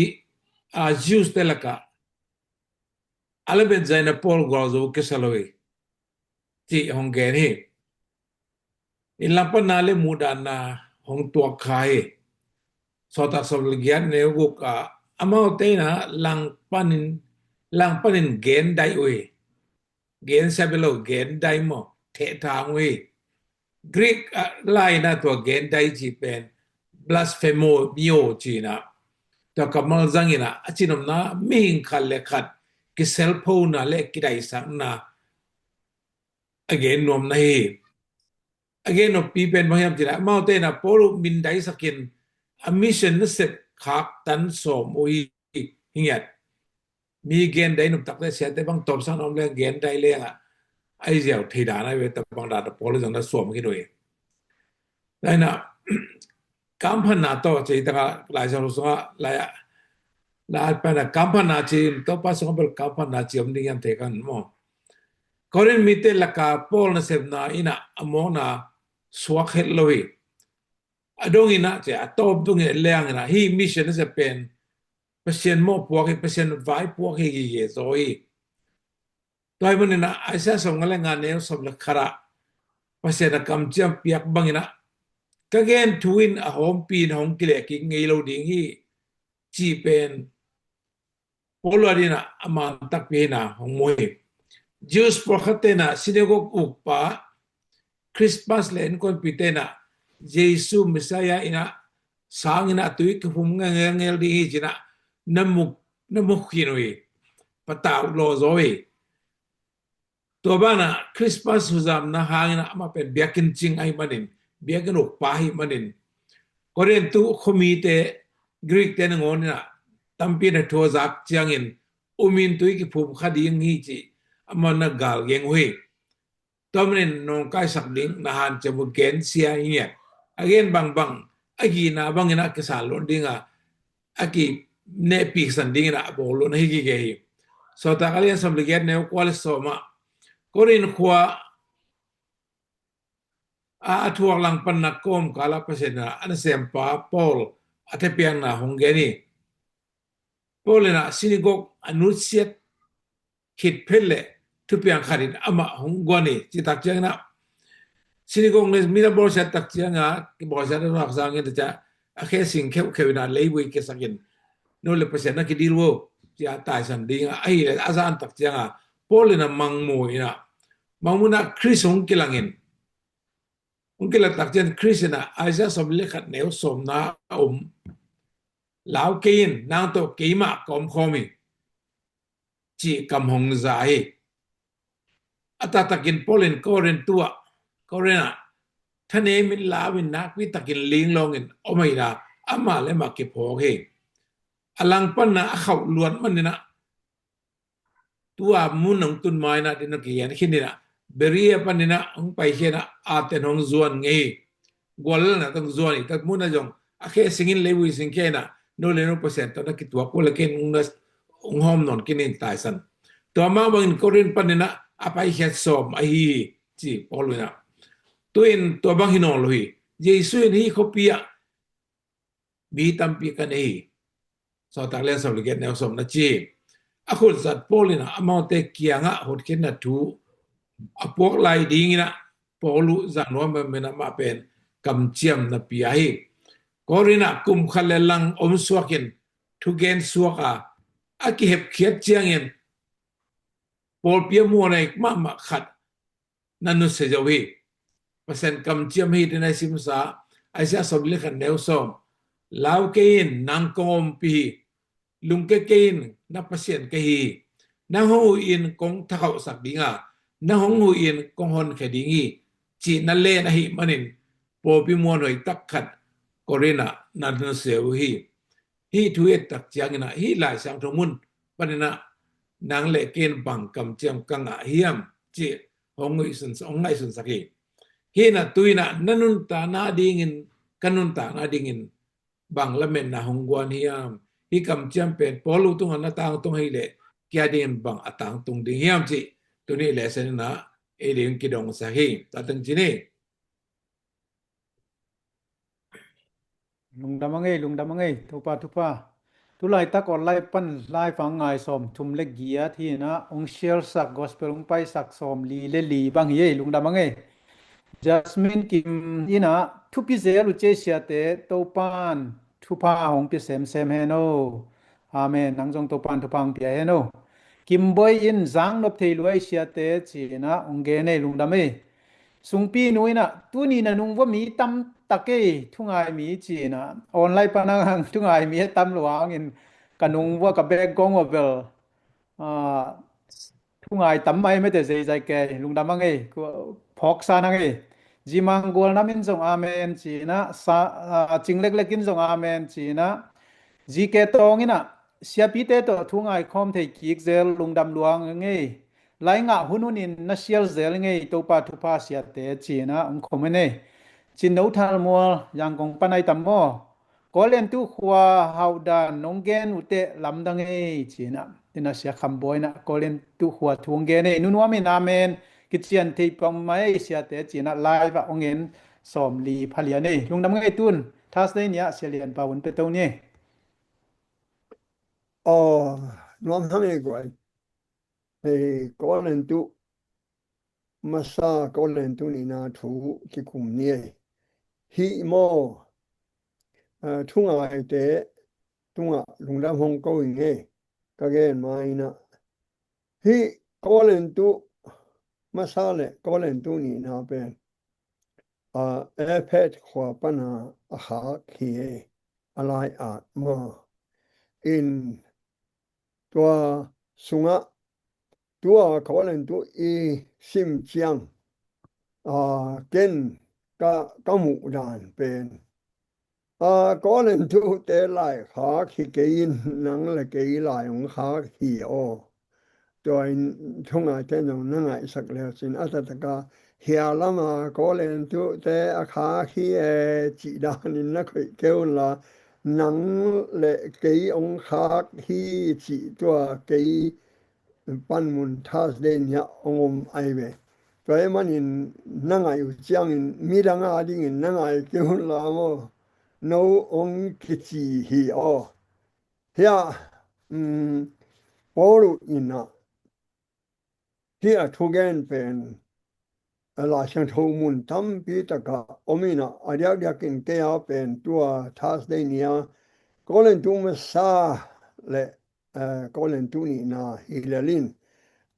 a Jews te lakah a lamet zaina Paul gualzo kisa lo hi cih hong gen hi. Inn langpanna le muhdanna hong tuak kha hi. Sawltak sawm le giat neu guk ah amaute in a langpanin, langpanin gen daih uh hi. Gen sia bel lo, gen daih maw, thehthang uh hi. Greek ah lai in a tua gen daih cih pen blasphemo mio ci in a, tua kammal zang in a, a cinopna mihing khat le khat kiselphona le kidaisakna a gen nuamna hi. A gen nuampi pen bang hiam cih leh amaute in a Paul uh min daisak in a mission nasep khak tan sawm uh hi, hi ngiat. Mi gen dai nop takte siate bang tawpsak na om leng gen dai leng a, a i ziau thei dan a ve, tua bang dan a Paul zong na suam khin uh hi. Tua in a kamphatna tawh ci tangah Lai Siangtho sungah, lai ah, lai pan a kamphatna ci, Topa sungah bel kamphatna ci om ding hiam thei kha maw. Korin mite laka Paul nasepna in a a mawkna suak het lo hi. A dong in a ci, a tawp dong in a leng in a, hih mission nasep pen Pasian mawhpuak hi, Pasian vaipuak hi gige zaw hi. Tua ahih manin a Isaiah sawmnga le nga neu sawm le khat ah Pasian a kamciam piak bangin a, ka gen thu in a hawmpi in hong kileh kik ngei lo ding hi, cih pen Paul adingin a man takpi hi in a hong mu hi. Jews pawlkhatte in a synagogue ukpa Christmas le innkuanpihte in a Jesu Messiah in a sang in a tui kiphum ngelngel ding hi ci in a na mu, na mu khin uh hi. Patau lawh zaw hi. Tua banah Christmas huzamna hangin a amah pen biakinn cing ahih manin biakinn ukpa ahih manin, Korintu khuamite Greek te nangawn in ah tampi na thu a zak ciangin umin tui kiphum kha ding hi cih amah na galgeng uh hi. Tua manin nawngkaisak ding na hanciam uh gensia hi ngiat. A gen bangbang a gihna bangin a kisal luat ding a, a kinehpihsan dingin a bawl luat na hi gige hi. Sawltak a lian sawm le giat neu kua le sawm ah Korin khua a, a thuak langpanna kawmkal ah Pasian in a nasempa Paul a thapiakna hong gen hi. Paul in a sinagog a nutsiat khit phet le thupiang khat in amah hong guan hi. Citak ciangin a sinagog le mi na bawlsiat tak cianga kibawlsiat a nuak sangin ta cia a khe sing kheuhkheuh in a leivui kisakin, no le Pasian na kidil vo, cia taisan dinga ahih le a zan tak cianga Paul in a mangmu in a, mangmu in a Khrist hong kilangin, hong kilat tak cian Khrist in a Isaiah sawm le khat neu sawmna a om, lau kei in, nang tawh keimah ka om khawm hi, cih kam hong za hi. A taktakin Paul in Korintu ah, Korin ah thanem in lau in nakpi takin linglawng in om ahih la amah le amah kiphawk hi. A langpanna a khauh luat man in a, tua mun hong tun ma in a din hong kigen khin in a, Berea pan in a hong pai khin a, Aten hong zuan ngei hi. Gual na tong zuan hi, tat mun a zong a khe singin leivui sing khe in a, no le no Pasian tawh na kituak uh le khin hong na, hong hawm nawn khin in taisan. Tua mah bangin Korin pan in a a paikhiat sawm ahi hi, ci Paul in a. Tu-in tua bang hi nawn lo hi. Jesu in hih khuapi ah mi tampi ka nei hi. Sawltak lian sawm le giat neu sawm na ci hi. A khutzat Paul in a amaute kiangah hotkhinna thu a puak lai dingin a Paul uh zang nuam menmen amah pen kamciam na pia hi. Korin ah kum khat le lang om suakin thugen suak a, a kihepkhiat ciangin pawlpi a muanei mahmah khat na nusia zo hi. Pasian kamciam hi, tin a simsa Isaiah sawm le khat neu sawm. Lau kei in, nang kong ompih hi. Lungke kei in, na Pasian ka hi hi. Nang hong huh in kong thakhauhsak ding a, nang hong huh in kong honkhia ding hi, cih na len ahih manin pawlpi muanhuai tak khat Korin ah na nusia uh hi. Hih thu i et tak ciangin a, hih Lai Siangtho mun panin a nang le kei in bang kamciam ka ngah hiam cih hong ngaihsun, hong ngaihsunsak hi. Hih na tu-in a na nuntakna dingin, ka nuntakna dingin bang lametna hong guan hiam? Hih kamciam pen Paul uh tungah na tangtung ahih leh kei a dingin bang a tangtung ding hiam cih tuni lesson in a ei ding kidongsak hi. Tua teng ci ni. Lungdam a ngei, lungdam a ngei, Topa thupha. Tulaitak online pan live a ngai sawm thum le giat hi in a, hong share sak gospel hong paisak sawm li le li bang hi ei, lungdam a ngei. Jasmine Kim in a, thupi zel uh ci ei siate, Topa'n thupha hong pia semsem hen o. Amen. Nang zong Topa'n thupha hong pia hen o. Kim Boy in, zang nop thei lua ei siate ci in a hong gen ei, lungdam ei. Sungpi nu in a, tuni na nung vua mi tam tak ei, thungai mi ci in a, online pan a hang thungai mi a tam lua hangin ka nung vua ka bek gong vua bel, ah, thungai tam mai mete, zeizai kei, lungdam a ngei, phawksa na ngei. Zimang Gual Nam in zong amen ci in a, sa, ah, Cing Lek Lek in zong amen ci in a, Zi Ke Tawng in a, siapite tawh thungai khawm thei kik zel, lungdam lua ngei. Lai ngah hun hunin na sial zel ngei, Topa thupha siate ci in a hong comment ei. Cin No Thal Mual, Yangon pan ai tam maw? Korintu khua hauhdan nong gen uh teh lamdang ei ci in a, in a Sia Kham Bawi in a Korintu khua thu hong gen ei. Nu Nuam in amen, kician thei pah mah ei siate ci in a live ah hong en sawm li pha lian ei. Lungdam ngei, tun Thursday ni a Sia Lian Pau hun pia to ni. Aw, nuam hang ei guai. Hei, Korintu masa, Korintu nihna thu kikum ni ei. Hih maw, ah, thungaite tungah lungdam hong ko ing ei, ka gen ma in a. Hih Korintu masa le Korintu nihna pen, ah, Efet khua pana a khak hi ei, a lai-at maw. In tua sungah tua Korintu i sim ciang, ah, ken ka, ka muh dan pen, a, Korinthute laikhak hi kei in, nang le kei lai hong khak hi aw. Tua in thungaite zong na ngaihsak le uh cin, a taktak a, hia lama Korinthute a khak hi e cih danin na koih kei un la, nang le kei hong khak hi cih tua kei panmun Thursday ni-ah hong om ahi ve. Tua ahih manin na ngaih uh ciangin midang a dingin na ngai kei un la maw, no hong kici hi aw. Hia, um, Paul in ah, hih a thugen pen, a, Lai Siangtho mun tampi takah om in ah, a diakdiakin kei a pen tua Thursday ni-a Korintu masa le, eh, Korintu nihna hi lel in,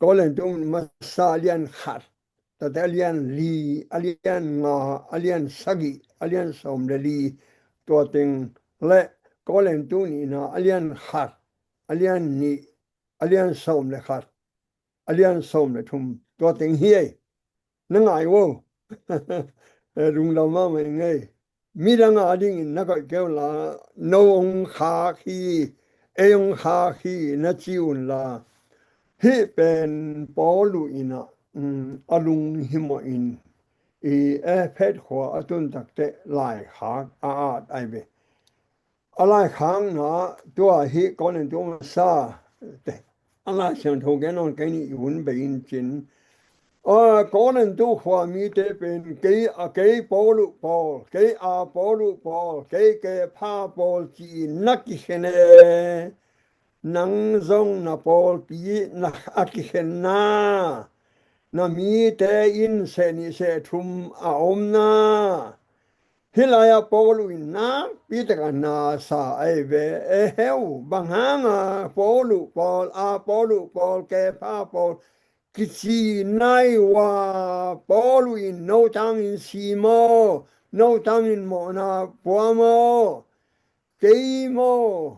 Korintu masa a lian khat, tate a lian li, a lian nga, a lian sagih, a lian sawm le li, tua teng le Korintu nihna a lian khat, a lian nih, a lian sawm le khat, a lian sawm le thum, tua teng hi ei. Na ngai uh aw. Eh, lungdam mahmah ing ei. Midang a dingin na koih kei un la, no hong khak hi, ei hong khak hi na ci un la. Hih pen Paul in ah, um, a lunghimawh in i Efesa khua a tun takteh laikhak a at ahi ve. A laikhakna tua hih Korintu masa te, a Lai Siangtho gen nawn kei ni, i hun bei in cin. A, Korintu khua mite pen kei, a, kei Paul uh pawl, kei Apollo pawl, kei Kepha pawl ci-in na kikhen e. Nang zong na pawlpi na a kikhenna, na mite in seh nih seh thum a omna. Hih lai-ah Paul in nakpi takin na sa ahi ve. E heu, bang hanga Paul pawl, Apollo pawl, Kepha pawl kici nai uh a? Paul in no tangin si maw, no tangin mawhna pua maw, kei maw,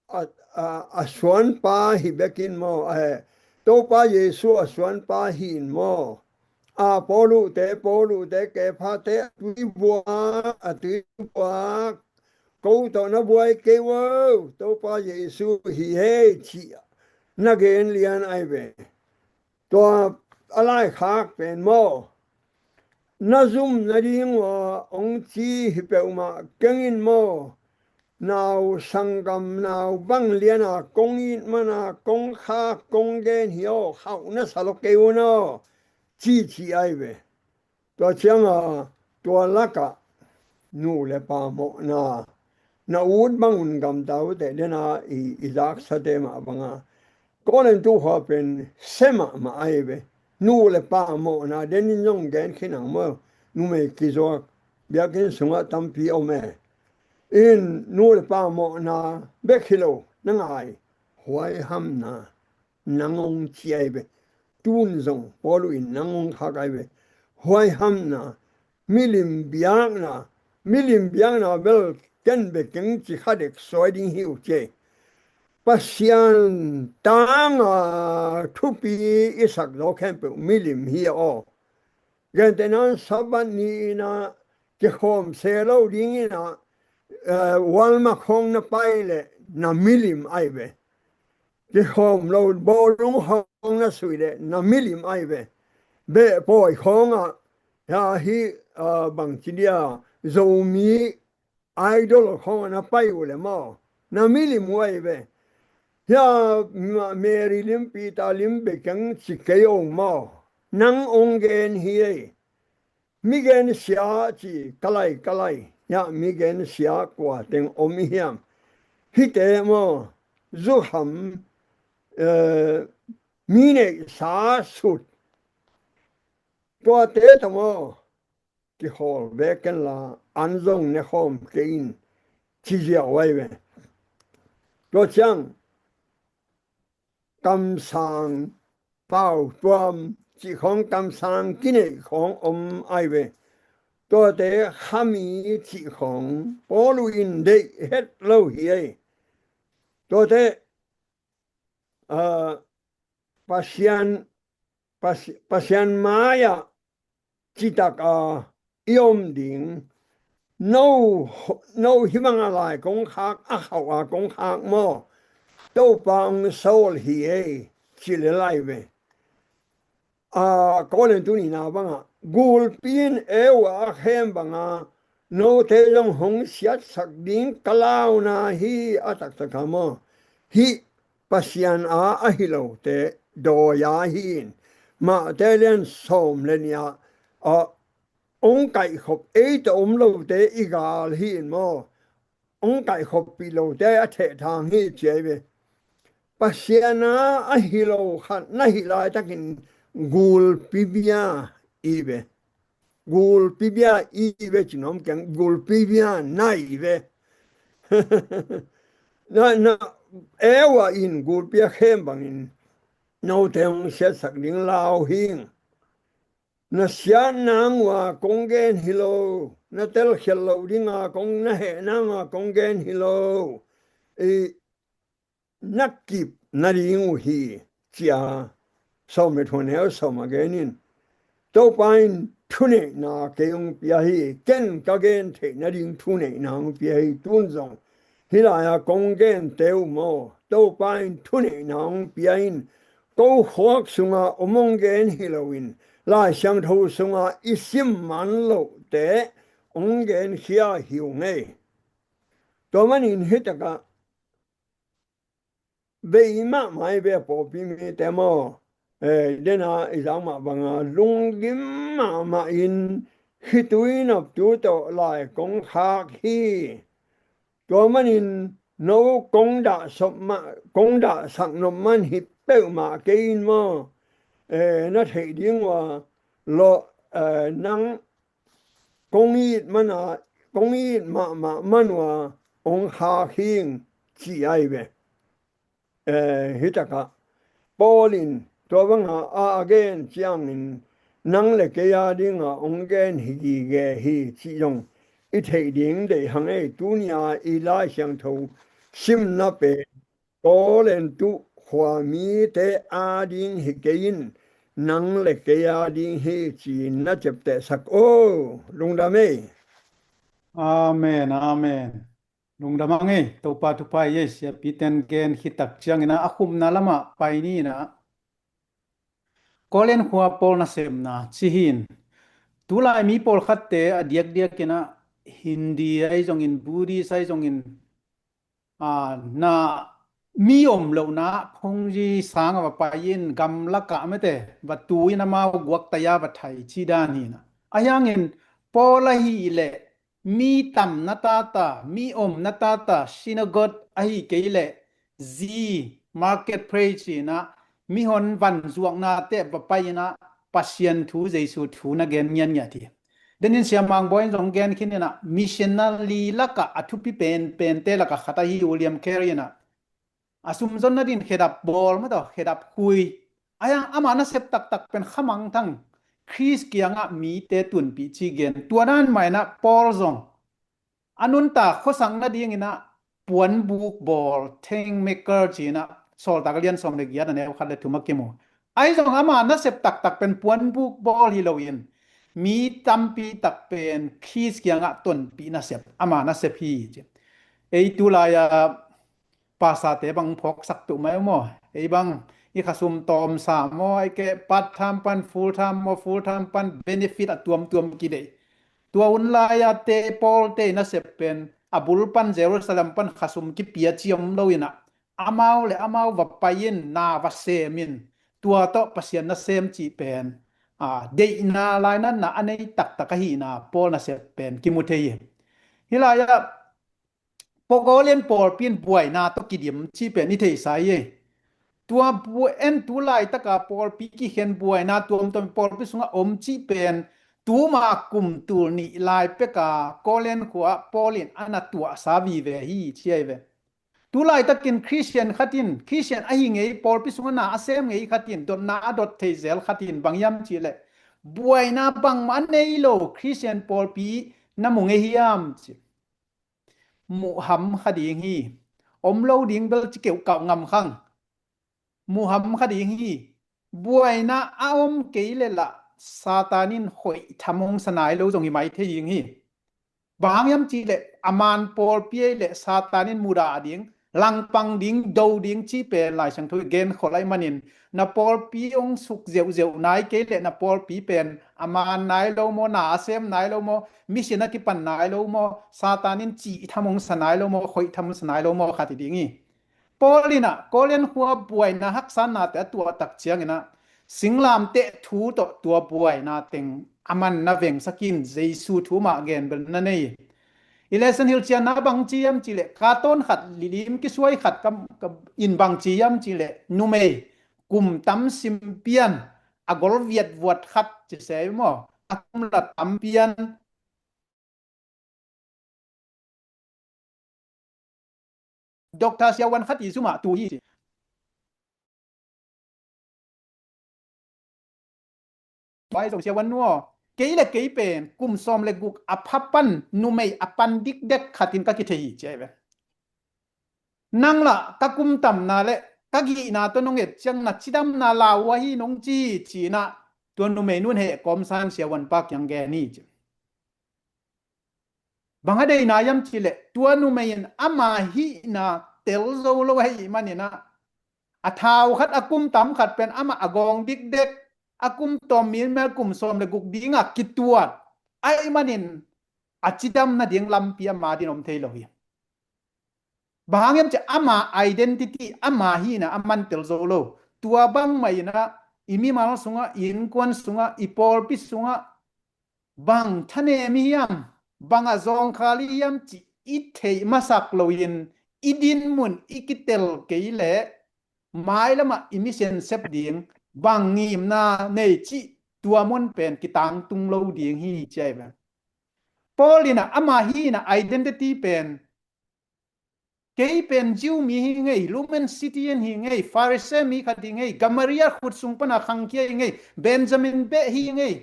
a, a, a suanpa hi bekin maw? Eh, Topa Jesu a suanpa hi in maw? Apollo te, Paul te, Kepha te, a tui buak, a tui buak, ko tawh na buai kei uh aw, Topa Jesu hi hi ei, ci-a na gen lian ahi ve. Tua a laikhak pen maw, na zum nading uh a hong ci hi peuhmah keng in maw, nau sanggam nau bang liana kong it mana kong khak kong gen hi aw, khauh na sa lo kei un aw, ci ci ahi ve. Tua cianga tua lakah nu le pa mawhna na ut bangun gamta uh teh, dena i, i zaksate mah banga Korintu khua pen se mahmah ahi ve. Nu le pa mawhna denin zong gen khin ang maw, numei kizuak biakinn sungah tampi om e. In nu le pa mawhna bek hi lo, na ngai, huaihamna nang hong ci ahi ve. Tun zong Paul in nang hong khak ahi ve. Huaihamna, milim biakna, milim biakna bel ken bek keng ci kha dek suai ding hi uh ci. Pasian tanga thupi i sak zo khempeuh milim hi aw. Gentehna in Sabbath ni-in ah kikhawm se lo dingin ah, eh, Walmart khawng na pai leh na milim ahi ve. Kikhawm lo bawlung khawng na suih leh na milim ahi ve. Behpawi khawngah, hia hih, ah, bangci dia, Zomi Idol khawngah na pai uh leh maw, na milim uh ahi ve. Hia Ma-, Mary lim, Peter lim bek keng ci kei ung maw, nang hong gen hi ei. Migen sia ci, ka lai, ka lai. Hia migen sia kua teng om i hiam? Hihte maw, zukham, eh, mi neihsa sut, tuate tawh maw kikhawl ve ken la, an zong ne khawm kei in, ci ziau ahi ve. Tua ciang kamsang, pautuam cih khawng, kamsang kineih khawng om ahi ve. Tuate khami cih khawng Paul in deih het lo hi ei. Tuate, ah, Pasian, Pasi-, Pasian mai-ah citak a i om ding. No, no hih banga lai kong khak, a khauh a kong khak maw? Topa hong sawl hi ei, ci lel lai ve. A, Korin tu nihna bangah, gulpi in Eva a khem banga note zong hong siatsak ding ka launa hi, a taktak a maw? Hih Pasian a, a hi lote dawi a hi in, Mate lian sawm le nih ah, a, hong kaihkhop ei tawh om lote i gal hi in maw? Hong kaihkhoppih lote a thehthang hi ci ai ve. Pasian a, a hi lo khat na hih laitakin gulpi bia i ve. Gulpi bia i ve ci nuam keng, gulpi bia na i ve. Na, na, Eva in gulpi a khem bangin note hong siatsak ding lau hing. Na siat nang ua kong gen hi lo, na telkhial lo dinga kong, na heh nang ua kong gen hi lo. I, na kip nading uh hi, cia sawm le thum neu sawm a gen in. Topa in thuneihna kei hong pia hi, ken ka gen theih nading thuneihna hong pia hi, tun zong hih lai-a kong gente uh maw, Topa in thuneihna hong pia in, ko khuak sunga om hong gen hi loin, Lai Siangtho sunga i sim man lohte hong genkhia hi uh ngei. Tua manin hih takah bei mahmah i ve pawlpi mite maw, eh, dena i zak mah banga lunggim mahmah in khitui noptu tawh lai kong khak hi. Tua manin no kong dah sop mah, kong dahsak nop man hi peuhmah kei in maw, eh, na theih ding ua lawh, eh, nang kong it mana, kong it mahmah man ua hong khak hing ci ai ve. Eh, hih takah Paul in tua banga a, a gen ciangin nang le kei a dinga hong gen hi gige hi cih zong i theih ding deih hang ei. Tuni-a i Lai Siangtho simna pen Korintu khuamite a ding hi kei in, nang le kei a ding hi ci-in na ciaptehsak o. Lungdam ei. Amen, amen. Lungdam ang ei, Topa thupha hi ei. Siapi ten gen khit tak ciangin a, a khumna lamah pai ni in a. Korin khua Paul nasemna ci hi in. Tulai mi pawlkhatte a diakdiakin a, Hindi ahi zongin, Buddhist ahi zongin, a, na mi om lohna phungzi sanga va pai in, gamlakah mete va tu in, amau guaktai-a va thai ci dan hi in a. Ahi hangin Paul ahih leh mi tamna tata, mi omna tata, synagogue ahih kei leh zi, marketplace in a, mihon van zuaknate va pai in a, Pasian thu, Jesu thu na gen ngiatngiat hi. Denin Sia Mang Bawi in zong gen khin in a, missionary lakah a thupi penpente lakah khat ahi William Carey in a, a sumzon nadin khedap bawl mataw, khedap khui. Ahi hang ama nasep taktak pen khamangthang Khrist kiangah mite tunpih ci gen. Tua dan mah in a Paul zong a nuntak khuasak nadingin a puanbuk bawl, tent maker ci in a, Sawltak a lian sawm le giat a neu khat le thum a kimu. Ahi zong ama nasep taktak pen puanbuk bawl hi loin mi tampi tak pen Khrist kiangah tonpih nasep, ama nasep hi ci. Ei tulai-a pastorte bang phawksak tuh mai maw? Ei bang i khasum tawmsa maw, ei keh part time pan full time maw, full time pan benefit a tuamtuam kideih. Tua hun lai-a te Paul te nasep pen a bul pan Jerusalem pan khasum kipia ci om lo in a, amau le amau va pai in, na va sem in, tua tawh Pasian nasem cih pen, a, deihna lainatna a nei taktak ahihna Paul nasep pen kimu thei hi. Hih lai-ah Korin pawlpi in buaina tawh kidim cih pen i theihsa hi. Tua bu-, en tu laitaka pawlpi kikhen buaina tuamtuam pawlpi sungah om cih pen tuma kum tul nih lai peka Korin khua-ah Paul in a na tuahsa vive hi ci ahi ve. Tu laitakin Khristian khat in, Khristian ahi ngei, pawlpi sungah na a sem ngei khat in, dotna a dot thei zel khat in bang hiam cih leh, buaina bangmah a nei lo Khristian pawlpi na mu ngei hiam ci. Muham kha ding hi. Om lo ding bel ci keuhkauh ngam khang. Muham kha ding hi. Buaina a om kei leh lah Satan in hoih tham hong sa nai lo zong hi mai thei ding hi. Bang hang hiam cih leh a man pawlpi ei leh Satan in mudah ding, langpang ding, do ding cih pen Lai Siangtho i gen khol ahih manin, na pawlpi hong suk zeuhzeuh nai kei leh na pawlpi pen a man nai lo maw, na a sem nai lo maw, mission a kipan nai lo maw, Satan in cih tham hong sa nai lo maw, hoih tham hong sa nai lo maw khat hi ding hi. Paul in ah Korin khua buaina haksatnate a tuah tak ciangin ah singlamteh thu tawh tua buaina teng a man na vengsak in, Jesu thu mah gen bel na nei. I lesson hilhcianna bang ci hiam cih leh, ka tawn khat, lilim kisuai khat ka, ka in bang ci hiam cih leh, numei kum tam sim pian, a gol viatvuat khat ci se maw, a kum la tam pian, Doctor siavuan khat i zum ah tu hi ci. Tua hi zong siavuan nu aw, kei le kei pen kum sawm le guk a pha pan, numei a pan dikdek khat in ka kithei hi ci ahi ve. Nang lah ka kum tamna le ka gihna tawh nong et ciang na cidamna lau uh ahi nong ci, ci-in ah tua numei nu in heh kawmsa in siavuan pa kiang gen hi ci. Bang a deihna hiam cih leh, tua numei in ama hihna tel zo lo ahih manin ah, a thau khat, a kum tam khat pen amah a gawng dikdek, a kum tawm mi mel kum sawm le guk dingah kituat ahih manin, a cidam nading lampi ama din om thei lo hi. Bang hang hiam cih leh ama identity, ama hihna a man tel zo lo. Tua bangmah in ah i mimal sungah, i innkuan sungah, i pawlpi sungah bang thanem i hiam, bang a zawngkhal i hiam cih i theih masak loin, i dinmun i kitel kei leh mailamah i mission sep ding bang ngimna nei cih tua mun pen kitangtung lo ding hi ci ahi ve. Paul in ah ama hihna identity pen, kei pen Jew mi hi ing ei, Roman citizen hi ing ei, Pharisee mi khat hi ing ei, Gamaliel khut sung pana khangkhia hi ing ei, Benjamin beh hi ing ei.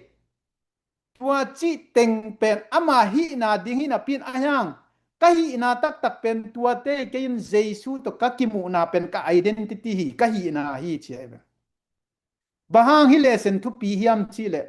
Tua cih teng pen ama hihna ding hi napi in ahi hang, ka hihna taktak pen tuate, kei in Jesu tawh ka kimuhna pen ka identity hi, ka hihna hi ci ahi ve. Bang hang hih lesson thupi hiam cih leh,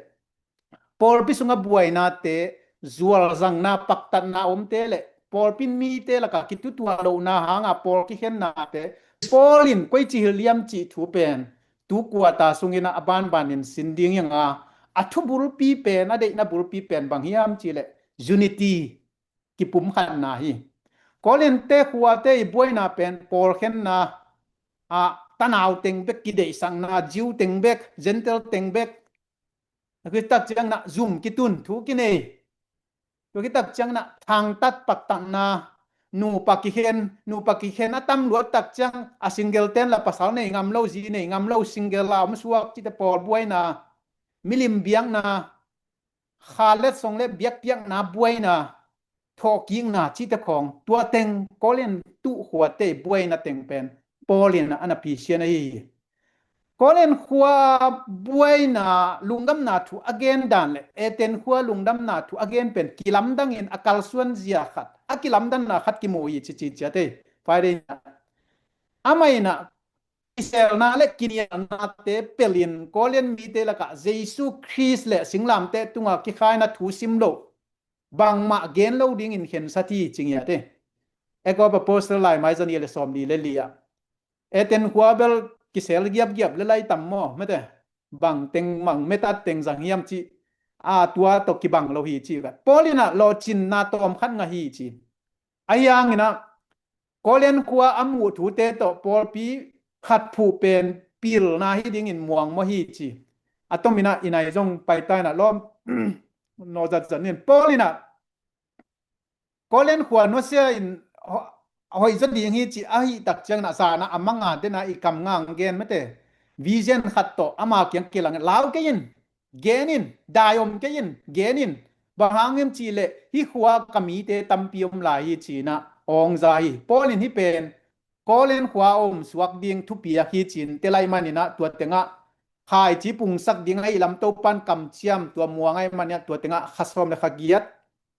pawlpi sungah buainate, zualzangna, paktatna omte le pawlpi mite lakah kitutuah lohna hanga pawl kikhennate, Paul in koici hilh hiam cih thu pen tu quarter sungin a banbanin sin ding hi hang a, a thu bulpi pen, a deihna bulpi pen bang hiam cih leh unity, kipumkhatna hi. Korin te khuate i buaina pen pawlkhenna, a, tanau teng bek kideihsakna, Jew teng bek, Gentile teng bek, a, kitak ciangin a zum kitun thu kinei. Tua kitak ciangin a thangtat paktatna, nupa kikhen, nupa kikhen a tam luat tak ciang a single ten la pasal nei ngam lo, zi nei ngam lo, single la om suak cihte pawl buaina, milim biakna, khalet song le biakpiakna buaina, thawhkikna cihte khawng, tua teng Korin tu khuate buaina teng pen Paul in a na pisian ahi hi. Korin khua buaina lungdamna thu a gen dan le Athens khua lungdamna thu a gen pen kilamdangin a kalsuan zia khat, a kilamdanna khat kimu hi ci ci ciate. Friday na amah in a kiselna le kinialnate pelin Korin mite lakah Jesu Khrist le singlamteh tunga kikhaina thu sim loh, bangmah gen lo dingin khensat hi ci ngiat hi. Act of Apostle laimai zani le sawm li le li ah, Athens khua bel kisel giapgiap le lai tam maw, mete, bang teng mang metat teng zang hiam cih, a, tua tawh kibang lo hi ci. Paul in a lawhcinna tawm khat ngah hi ci. Ahi hangin a Korin khua a muh thute tawh pawlpi khat phuh pen pilna hi dingin muang maw hi ci. A tomin a i nai zong paita in a lawm nawzatzan in Paul in a Korin khua nusia in ho-, hoih zaw ding hi ci ahih tak ciangin a zan a a manga dena i kam ngang gen mete. Vision khat tawh ama kiang kilang lau kei in, gen in, dai om kei in, gen in. Bang hang hiam cih leh hih khua ka mite tampi om lai hi ci-in a awng za hi. Paul in hih pen Korin khua a om suak ding thupiak hi ci-in tel ahih manin a tua tengah khaici pungsak ding ahih lam Topan kamciam tua muang ahih manin a tua tengah kha sawm le kha giat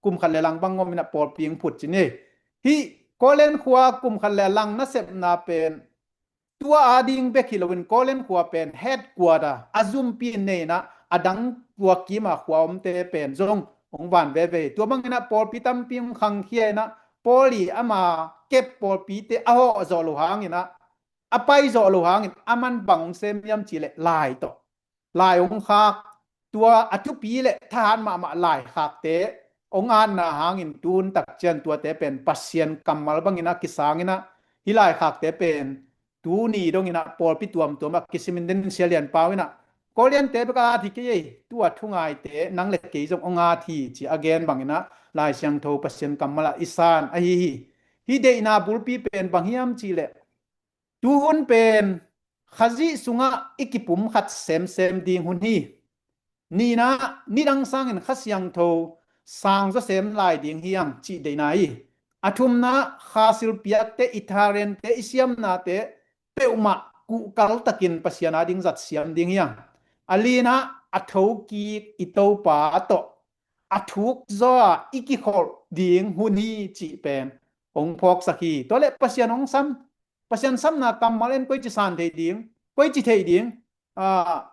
kum khat le lang bang om in a pawlpi hong phut ci ni. Hih Korin khua kum khat le lang nasepna pen tua ading bek hi loin Korin khua pen headquarter a zumpi nei in a, a dang tua kima khua omte pen zong hong van veve. Tua bangin ah pawlpi tampi hong khangkhia in ah, Paul i ama kep pawlpite a hawh zawh lo hangin ah, a pai zawh lo hangin, aman bang hong sem hiam cih leh lai tawh, lai hong khak, tua a thupi le thahat mahmah laikhakte hong atna hangin tun tak ciang tuate pen Pasian kammal bangin ah kisangin ah, hih laikhakte pen tuni dongin ah pawlpi tuamtuam ah kisimin den, Sia Lian Pau in ah, Koreante bek a at hi kei ei, tua thungaite nang le kei zong hong at hi, ci a gen bangin ah Lai Siangtho Pasian kammal ah i san ahi hi. Hih deihna bulpi pen bang hiam cih leh, tuhun pen Khazih sungah i kipumkhat semsem ding hun hi. Nihna, nidang sangin Kha Siangtho sang zaw sem lai ding hi hang, cih deihna hi. A thumna, Kha silpiakte, i tharente, i siamnate peuhmah kuhkal takin Pasian ading zat siam ding hi hang. A lina, a thokik i Topa tawh a thuk zaw a i kikholh ding hun hi, cih pen hong phawksak hi. Tua leh Pasian hong sam, Pasian samna kammal en koici san thei ding, koici thei ding. Ah,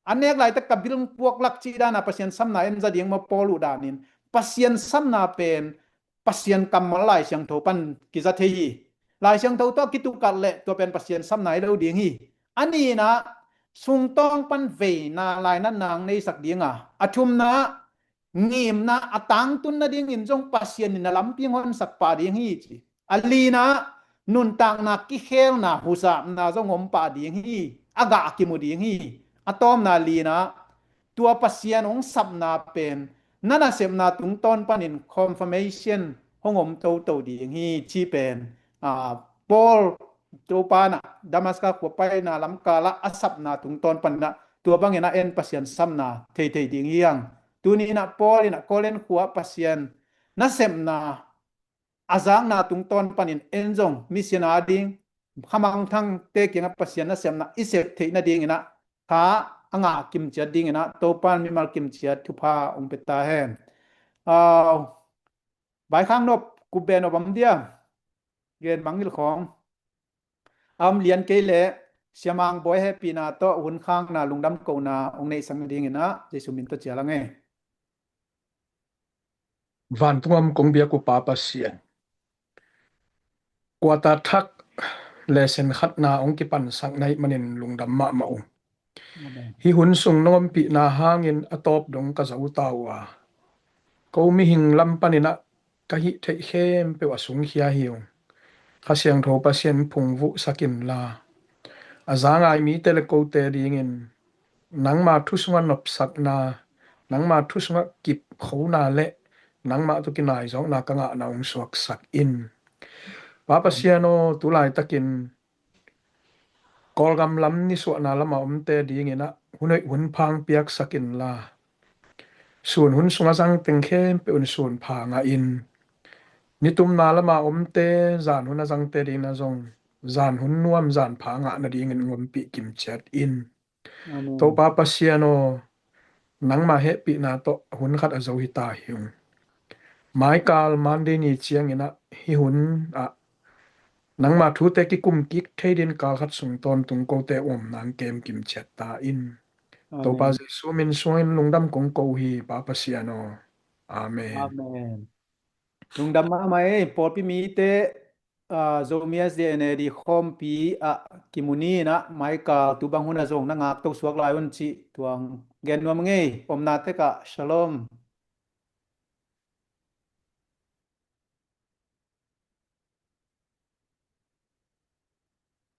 a nek laitak ka bil puak lak cih dana Pasian samna en za ding maw, Paul uh danin Pasian samna pen Pasian kammal Lai Siangtho pan kiza thei hi. Lai Siangtho tawh kitukat leh tua pen Pasian samna hi lo ding hi. A nihna, sungtawng pan veina lainatna hong neisak ding a, a thumna, ngimna a tangtun nadingin zong Pasian in a lampi hong honsak pah ding hi, ci. A lina, nuntakna kikhelna, huzapna zong om pah ding hi, a gah kimu ding hi. A tawpna, lina, tua Pasian hong sapna pen na nasepna tungtawn panin confirmation hong om toto ding hi, ci pen, ah, Paul Topa in ah Damaska khua paina lamkalah a sapna tungtawn panin ah tua bangin a en Pasian samna theithei ding hi hang. Tuni in ah Paul in ah Korin khua Pasian nasepna a zakna tungtawn panin en zong mission ading, khamangthangte kiangah Pasian nasepna i sep theih nadingin ah kha a ngah kimciat dingin ah Topa in mimal kimciat thupha hong pia ta hen. Ah, vaikhak nop, kup beh nop om dia, gen mangngilh khawng. A om lian kei leh Sia Mang Bawi hehpihna tawh hun khakna, lungdam kohna hong neihsak nadingin ah Jesu min tawh cial a ngei. Vantung a om kong biak uh Pa Pasian, kuata thak lesson khatna hong kipansak na hih manin lungdam mahmah uh. Amen. Hih hun sung nong ompihna hangin a tawp dong ka zo ta uh a, ko mihing lam panin ah ka hih theih khempeuh a sungkhia hi ung. Kha Siangtho Pasian phungvuhsak inla, a za ngai mite le kote dingin nangma thu sungah nopsakna, nangma thu sungah kipkhona le nangmah tawh kinaizawkna ka ngahna hong suaksak in. Pa Pasian aw, tu laitakin Kawlgam lam nisuahna lamah omte dingin ah hun hoih hun pha hong piaksak inla, sun hun sungah zangteng khempeuh in sun pha ngah in, nitumna lamah omte zan hun a zangte dingin ah zong zan hun nuam, zan pha ngah nadingin hong ompih kimciat in. Amen. Topa Pasian aw, nangma hehpihna tawh hun khat a zo hi ta hi ung. Maikal Monday ni ciangin ah hih hun ah nangma thute kikum kik thei dingin kal khat sung tawntung kote omna hong kem kimciat ta in. Amen. Topa Jesu min sungin lungdam kong ko hi Pa Pasian aw. Amen. Amen. Lungdam mahmah ei, pawlpi mite, ah, Zomi S D N A D khawmpi ah kimu ni in ah, Maikal tu bang hun ah zong na ngakto suak lai un cih tuang gen nuam ngei, omna tekah shalom.